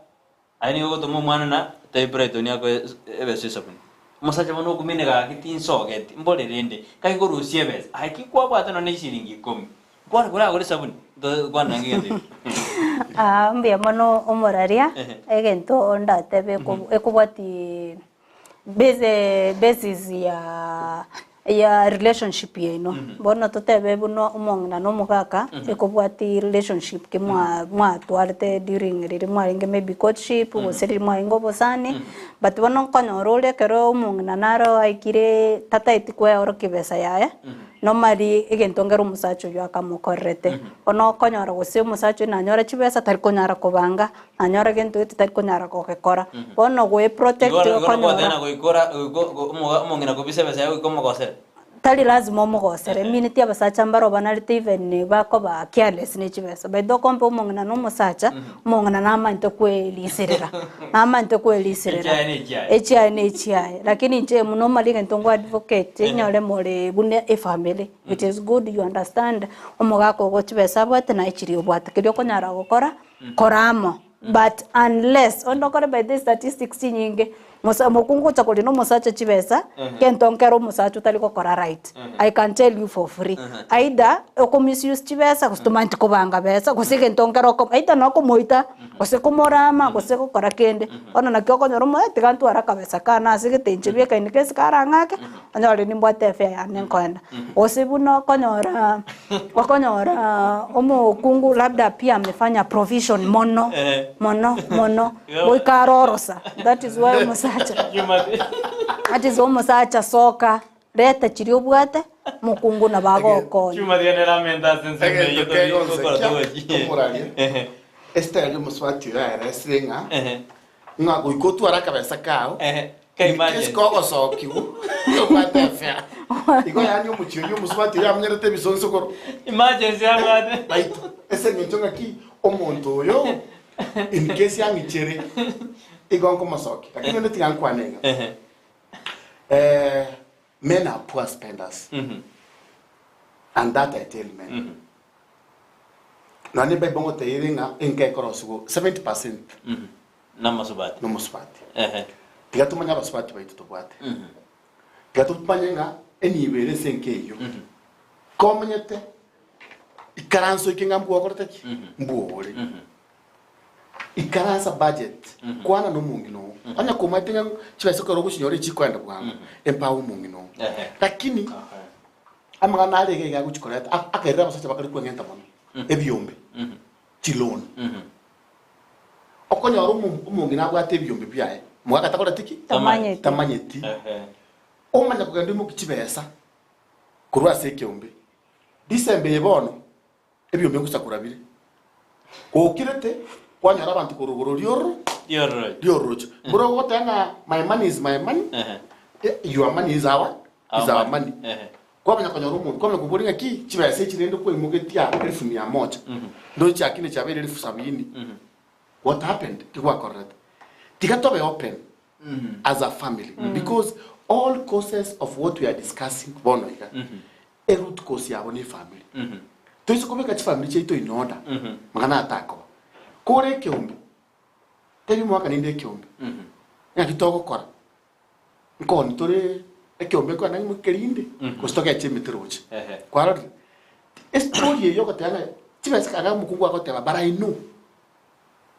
aye nigo ogotoma omwana na tebi Brighton akoe ebese esabuni. Omosacha bono okumene gaki tinsogeti, mbore rende, gaki korusia ebesa, aye ki kwabwate nonye ne chishiringi ikomi, Kware koragore esabuni, tokwana ng'a egento ekio. Ah, mbuya mono omoraria, egento ndatebe ekobwati base basis ya ya relationship yaino. Bono totebe buna omong'ina na omogaka, ekobwati relationship ki mwa mwatwarete during riria mwarenge maybe courtship, gose riria mwarenge obosani, but bono nkonyora ore ekero omong'ina naro aikire tataeti kweorokia ebesa yaye. Normally egento nkere omosacha oyio akamokorerete, bono okonyora gose omosacha oyio nanyore chibesa tari konyara kobanga, nanyora gento gete tari konyara gogekora. Bono goe protect Igo igo okonyora nogoteba goikora goiko omoga omong'ina kobisa ebesa yaye goika omogosere. Tari lazima omogosere, emineti abasacha mbaro banarete even bakoba careless ne chibesa. By the way okompa omong'ina na omosacha, omong'ina namanyete kweriserera, namanyete kweriserera. Echiaye ne echiaye. Echiaye ne echiaye. Lakini inche normally egento nko advocate enyore more buna efamily, it is good you understand omogaka ogo chibesa abwate naye chiria obwate, keria okonyara gokora, kora amo. But unless, onde okore by the statistics chinyinge, mosa mokungu gocha koria na omosacha chibesa, gento nkere omosacha otari gokora right, I can tell you for free. Either oko misuse chibesa gose tomaeti kobanga besa, gose egento nkere oko either na okomoita, gose komorama, gose gokora kende. Bono naki okonyora omo tiga ntware akabesa kane ase gete inche bieka in case karang'ake, onyore nimbwate efare yane nkoenda. Gose buna okonyora okonyora omokungu labda pia amefanya provision mono, mono, mono, goika arorosa, that is why omosacha that is why omosacha soka, reta chiria obwate, mokungu nabo agokonya. Chuma tiga neramenta ase ensemo eyio Egento tobi gokora kegonsekia togochi. omoraria estyle omosubati oyo aeresire ng'a Ng'a goika otware akabesa kao, Ka in case emergency. kogosokigwa, obwate efare. Igo yaani omochie oyio omosubati oyo amenyerete ebisonsokoro. Emergency abwate. Baito, ase eng'encho ng'aki omonto oyo in case ang'ichere, igo nkomosokia. Lakini rende tiga nkwane iga. Men are poor spenders. And that I tell men. Nonya ne Bible ngoteire ng'a enka ekorosigwa 70% Namosubati. nomosubati. Tiga tomanye abasubati baito tobwate. Tiga tomanye ng'a enibo ere ase enka eyio. Komanyete ikaranso eke ng'a mbua okorete ki? Mbua ore. Ikaransa budget, kwana nomong'ina oo. Onye komanyete ng'a chibesa ekero ogochinyora echikoenda bwango, empawe omong'ina oo. Lakini amang'ana are iga iga agochi koreta, akarire abasacha bakare kweng'enta mono, ebiombe, chiloan. Okonyora omong'ina abwate ebiombe biaye, mogaka takoreti ki? Tamanyeti. Tamanyeti. Omanya kogenda oimokie chibesa korwa ase ekeombe. December eye bono, Ebiombe ngosakora bire. Gokirete, kwanyora abanto korwa igoro riororo, riororoche. Buna ogoteba ng'a my money is my money, your money is our, is our money. Kwamanya konyora omonto, kwamanya koboria ng'aki chibesa echi rende kwaimogetie aa elfu mia moja, ndoche chiakina chiabeire elfu sabini. What happened? Ki gwakorerete? Tiga tobe open as a family because all causes of what we are discussing bono iga, E root cause yabo ne efamiri. Toise kobeka chifamiri chiaito in order, mang'ana aya takoba. Kore ekeombe, tebia omogaka ninde ekeombe, ng'aki togokora? Nkoni tore ekeombe ekero nang'e kerinde, gose togeche emete roche. Kwarorire? Estori eye ogoteba ng'a chibesa kaga omokungu agoteba but I know,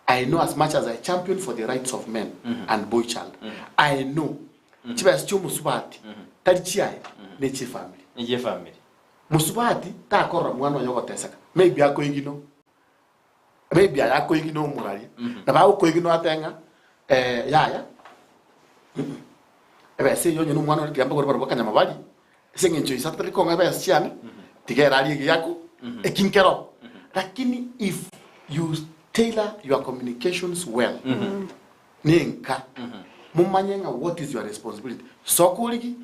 I know as much as I champion for the rights of men and boy child, I know chibesa chia omosubati tari chiaye, ne chie family. Ne chie family. Mosubati takorora mwana oye ogoteseka, maybe akoigino. Maybe aya akoigina omoraria, nabo agokoigina oatebe ng'a yaya, ebesa eyio onye na omwana one tiga mbagore barobwo akanyama barie, ase eng'encho ise atari kong'a ebesa chiane, tiga ere arie egiaku, eki nkero. Lakini if you tailor your communications well, na enka, momanye ng'a what is your responsibility, soka origie,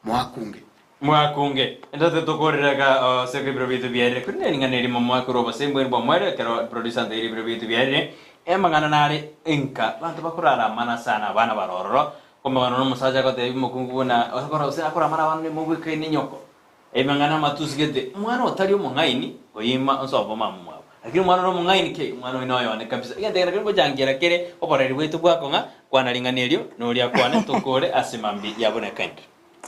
Mwakunge. Mwakunge. Ntote tokorera iga ase ebiro biaito biarire, korende ring'ana erimo mwakorwa obosemi bwaino bw'omoerio, ekero producer antebirie ebiro biaito biarire, amang'ana nare enka, abanto bakorara amana sana, abana bare ororo, komogana nomosacha agotebia omokungu buna okora gose akore amana abana nimobwekaine nyoko, emang'ana amatusi gete, omwana otari omong'aini oima onsobo mama omwabo, lakini omwana ore omong'aini kei, omwana oino oyone kabisa. Egento eke nakio ngochangiera kere oboreri bwaito bwakong'a, Kwana ring'ana erio, na oria akwane, tokore ase mambia yabonekaine.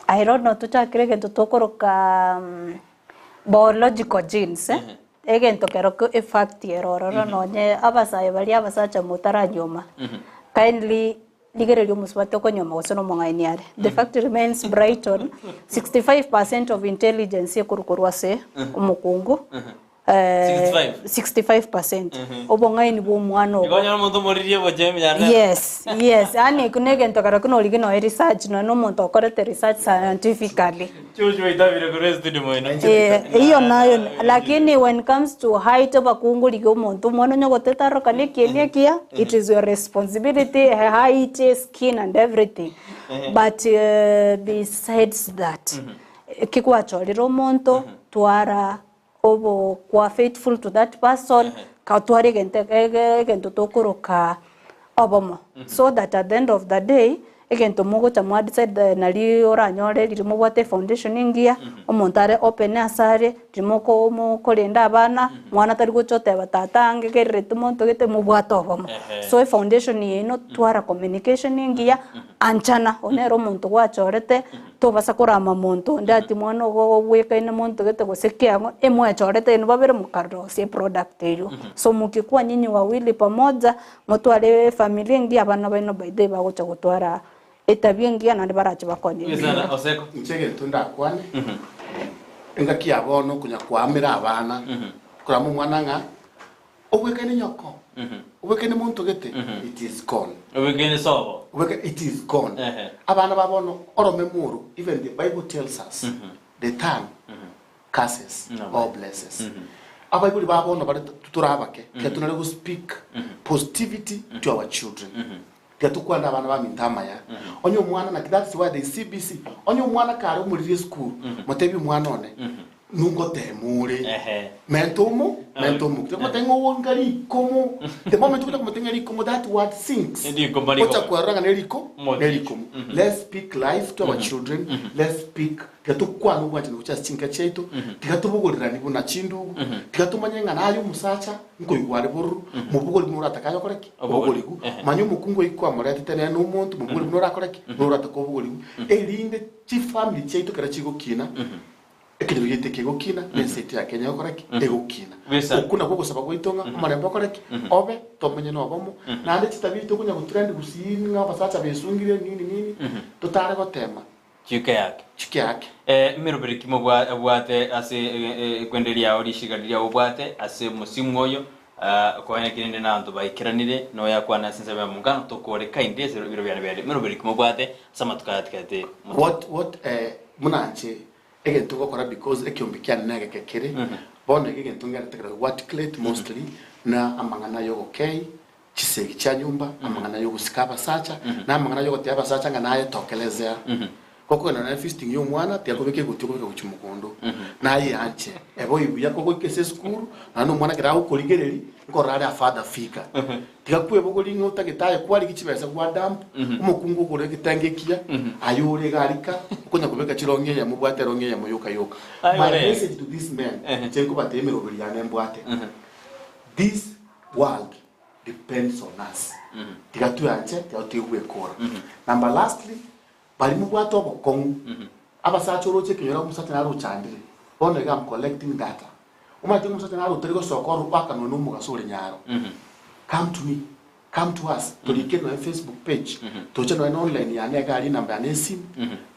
Aye bono tochakire egento tokoroka biological genes, egento kerokio efact ere ororo nonye abasae baria abasacha motaranyuoma, kindly rigereria omosubati okonyuoma gose na omong'aini are. The fact remains Brighton, 65% of intelligence ekorwa korwa ase omokungu. 65? 65% obong'aini bwa omwana obo. Igo onyore omonto omoririe obochie eminyarero. Yes, yes, yaani ekio na egento kero kio norige noe research nonya na omonto okorete research scientifically. Joshua itabire korwa estudio moino. Eh, eyio nayo lakini when comes to height abakungu rigia omonto omwana onye gotetaroka na ekieni ekiya, it is your responsibility, height, skin and everything. But besides that, eki gwachorire omonto, twara Obo kwa faithful to that person, katware egento ege egento tokoroka obomo. So that at the end of the day, egento mogocha mwa decide nari oranyore riria mobwate efoundation engiya, omonto are open ase are, riria moko mokorenda abana, mwana tari gocha oteba tata angegerereti monto gete, mobwate obomo. So efoundation yaino twara communication engiya, anchana, oyo nere omonto gwachorete. Tobasa korama monto onde ati mwana ogo ogwekaine monto gete gose kiang'o, emwechorete inwe babere mokarosia eproduct eywo. So mokikwa nyinyi wawili pamoja, motware efamiri engiya abana baino by the way bagocha gotwara etabia engiya naende barache bakonye Sana Oseko. Inche egento ndakwane, engaki ya bono konya koamera abana, korama omwana ng'a Obwekane nyoko, obwekane monto gete, it is gone. Obwekane sobo. Obwekane, it is gone. Ehe. Abana ba bono orome moro, even the Bible tells us, the tongue curses No. or blesses. Abaibori ba bono bare tore abake, tiga tonare go speak positivity to our children. Tiga tokwane abana baminto amaya. Onye omwana naki that's why there is CBC. Onye omwana kare omoriri esukuru, motebie omwana one, nungotema ore. Ehe. Menta omo, menta omo. Tiga ng'a oonga rikomo. The moment ogocha komotenga rikomo that word sinks. Rikomo, rikomo. Ocha kwerora ng'a neriko, Moti. nerikomo. Let's speak life to our children. Let's speak tiga tokwane obwanchani gochia ase chinka chiaito. Tiga tobogorirani buna chindugu. Tiga tomanye ng'a naye omosacha nkoigwa are bororo. Mobogori buna oratake aye okore ki? Obogorigu. Manya omokungu oyio kwamoretete nere nomonto, mobogori buna orakore ki? Buna oratake obogorigu. Erinde chifamiri chiaito ekero chigokina, Ekenyoro giaito kegokina, na ense yaito ya Kenya egokora ki? Egokina. Bwesa. Okwo nakwo ogosaba gwaito ng'a omorembe okore ki? Obe, tomenye nobomo. Naende chitabia echi tokonya gotrend gusii ng'a abasacha besungire nini nini, totare gotema Chike yake. chike yake. Emeroberi ki mobwa obwate ase ekwende riao rishiga riria obwate ase omosimu oyo, konya ki rende nabanto baikeranire, noyakwane ase ensemo ya mongano, tokore kaindi ase ebiro biane biaerire. Emeroberi ki mobwate ase amatuko aya atigarete motu? What what buna inche Egento ngokora because ekeombe kiane negeke kere, bono iga egento ngenderete kere gwaticlate mostly na amang'ana ya ogokei chisegi chia nyomba, amang'ana ya ogosika abasacha, na amang'ana ya ogotebia abasacha ng'a naye tokelezea. Gokogenda nonye feasting ya omwana tiga kobeka egoti okobeka gochia mogondo, naye anche ebe buya kogoika ase esukuru, nonya na omwana ekero agokorigereria, nkorora are a father figure. Tiga kwebogoria ng'a otagete aye kwarigia chibesa gwa dump, omokungu ogore egetenge ekiya, aye ore iga arika, okonya kobeka chirong'i eyemo obwate erong'i eyemo yoka yoka. Aye My ore. message to these men, inche nkobatebia emeroberi yane mbwate, this world depends on us. Tiga tweanche, tiga totige gwekora. Number lastly, Baria mobwate obokong'u, abasacha oroche ekenyoro omosacha naro ochandire, bono iga am collecting data. Omanyete ng'a omosacha naro otari gosoka oro oakanwe na omogaso ore nyaro. Come to me, come to us, torike nonya Facebook page, toche nonya na online yane iga aria enamba yane ya esimu,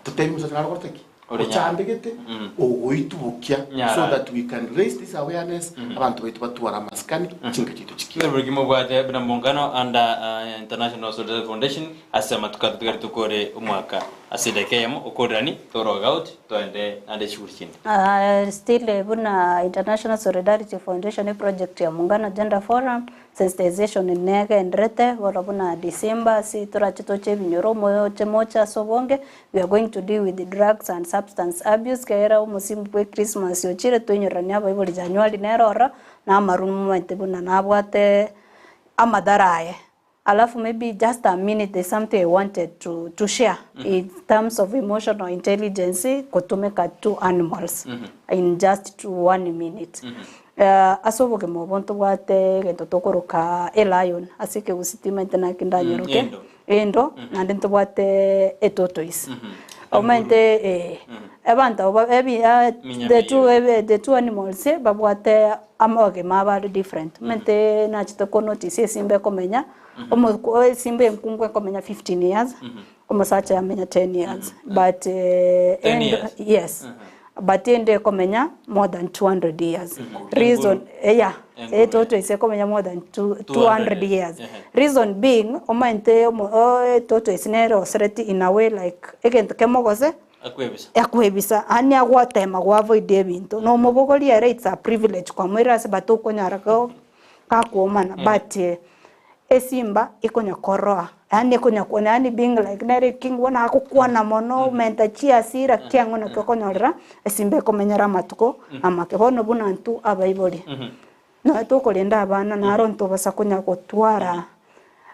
totebie omosacha naro okorete ki? Ore nyaro. Ochandegete, ogoitubokia Nyaro so aye. that we can raise this awareness, abanto baito batware amasikani, chinka chiaito chikiya. Buri kimobwate buna muungano under International Solidarity Foundation ase amatuko atato gari tokore omwaka ase edakika eyemo okorerani to log out toende naende chishughuli chinde. Still buna International Solidarity Foundation eproject ya Muungano Gender Forum Sensitization negenderete bono buna December ase torache toche ebinyoro omoche moche ase obonge we are going to deal with drugs and substance abuse kegera omosimu bwe Christmas ochire toinyoreranie abaibori January nere ororo na amarwa momanyete buna nabwate amadhara aye. Alafu maybe just a minute there's something I wanted to to share in terms of emotional intelligence gotumeka to animals in just to one minute. Ase obogima obo ntobwate egento tokoroka a lion ase ekegusii timanyete naki ndanyeroke Endo. endo naende ntobwate e tortoise. Omanyete eh, abanto abo ba ebi Minyama the two eyio. the two animals babwate amagima abo are different. Omanyete nachete ko notice esimba ekomenya, omo esimba enkungu ekomenya 15 years, omosacha yamenya 10 years but 10 endo years? yes, but endo ekomenya more than 200 years. Reason yeah, Enguru, etortoise ekomenya more than 200 years. Ehe. Reason being, omanyete omo etortoise nere osereti in a way like egento kemogose, Akwebisa. Akwebisa, yaani agotema go avoid ebinto, na omobogoria ere it's a privilege kwamoirera ase but okonyara go gakwomana but esimba ekonya koroa, yaani ekonya ko yaani being like nere king bono agokwana mono omenta chiasira kiang'o naki okonyorera esimba ekomenyera amatuko amake. Bono buna intwe abaibori, Nonya tokorenda abana naro ntobasa konya gotwara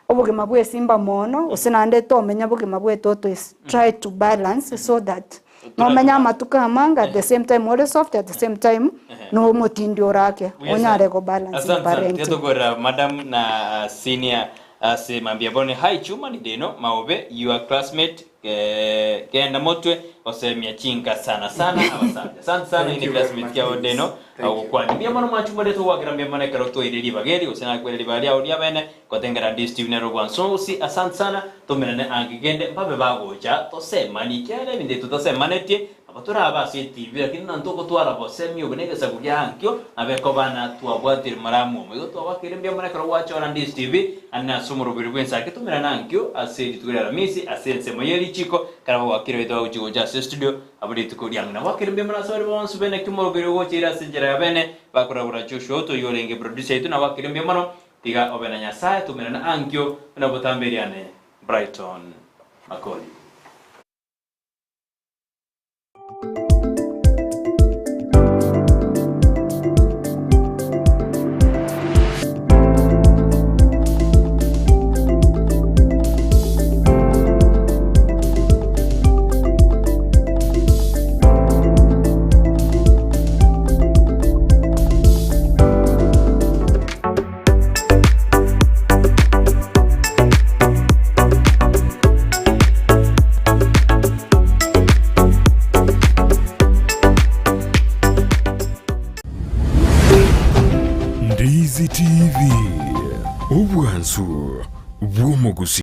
obogima bwa esimba mono gose naende tomenya bogima bwa etoto ase try to balance so that nomenya amatuko amange at the same time ore soft at the same time na omotindi orake onyare go balance Asante sana. parenting. Tiga madam na senior ase mambia bone hi Chuma Nideno Maobe your classmate eh, genda motwe osemia chinka sana sana abasacha. Asante sana Thank ine you very classmate much, kiao Dennis. Deno Thank you. agokwani mbuya mono mwachuma rero togwakera mbuya mono ekero toire ribaga eri gose nakwere ribaga riao ria bene gotengera ndi Steve nero bwansosi asante sana tomerane ange gende mbabe bagocha tosemani kiagera ebinto ebi totosemanetie nabo torabe ase etibi lakini na ntogotwara bosemi obo na egesaku gia ankio nabe kobana twabwatire maramwomo igo twagwakeire mbuya mono ekero gwachora ndi Steve ane ase omoroberi bw'ensake tomerane ankio ase rituko ria Aramisi ase ensemo ye richiko ekero bagwakire baito bagochia gocha ase estudio Abwo rituko riang'ina gwakire mbuya mono ase baria bonsi bene ki omoroberi ogocha ire ase enchera ya bene bakoragora Joshua Oto oyio orenge producer yaito na gwakire mbuya mono tiga obe na Nyasaye toumerane ankio buna botambe eriane Brighton Makori. Ndizi TV, obwansu bw'omogusii.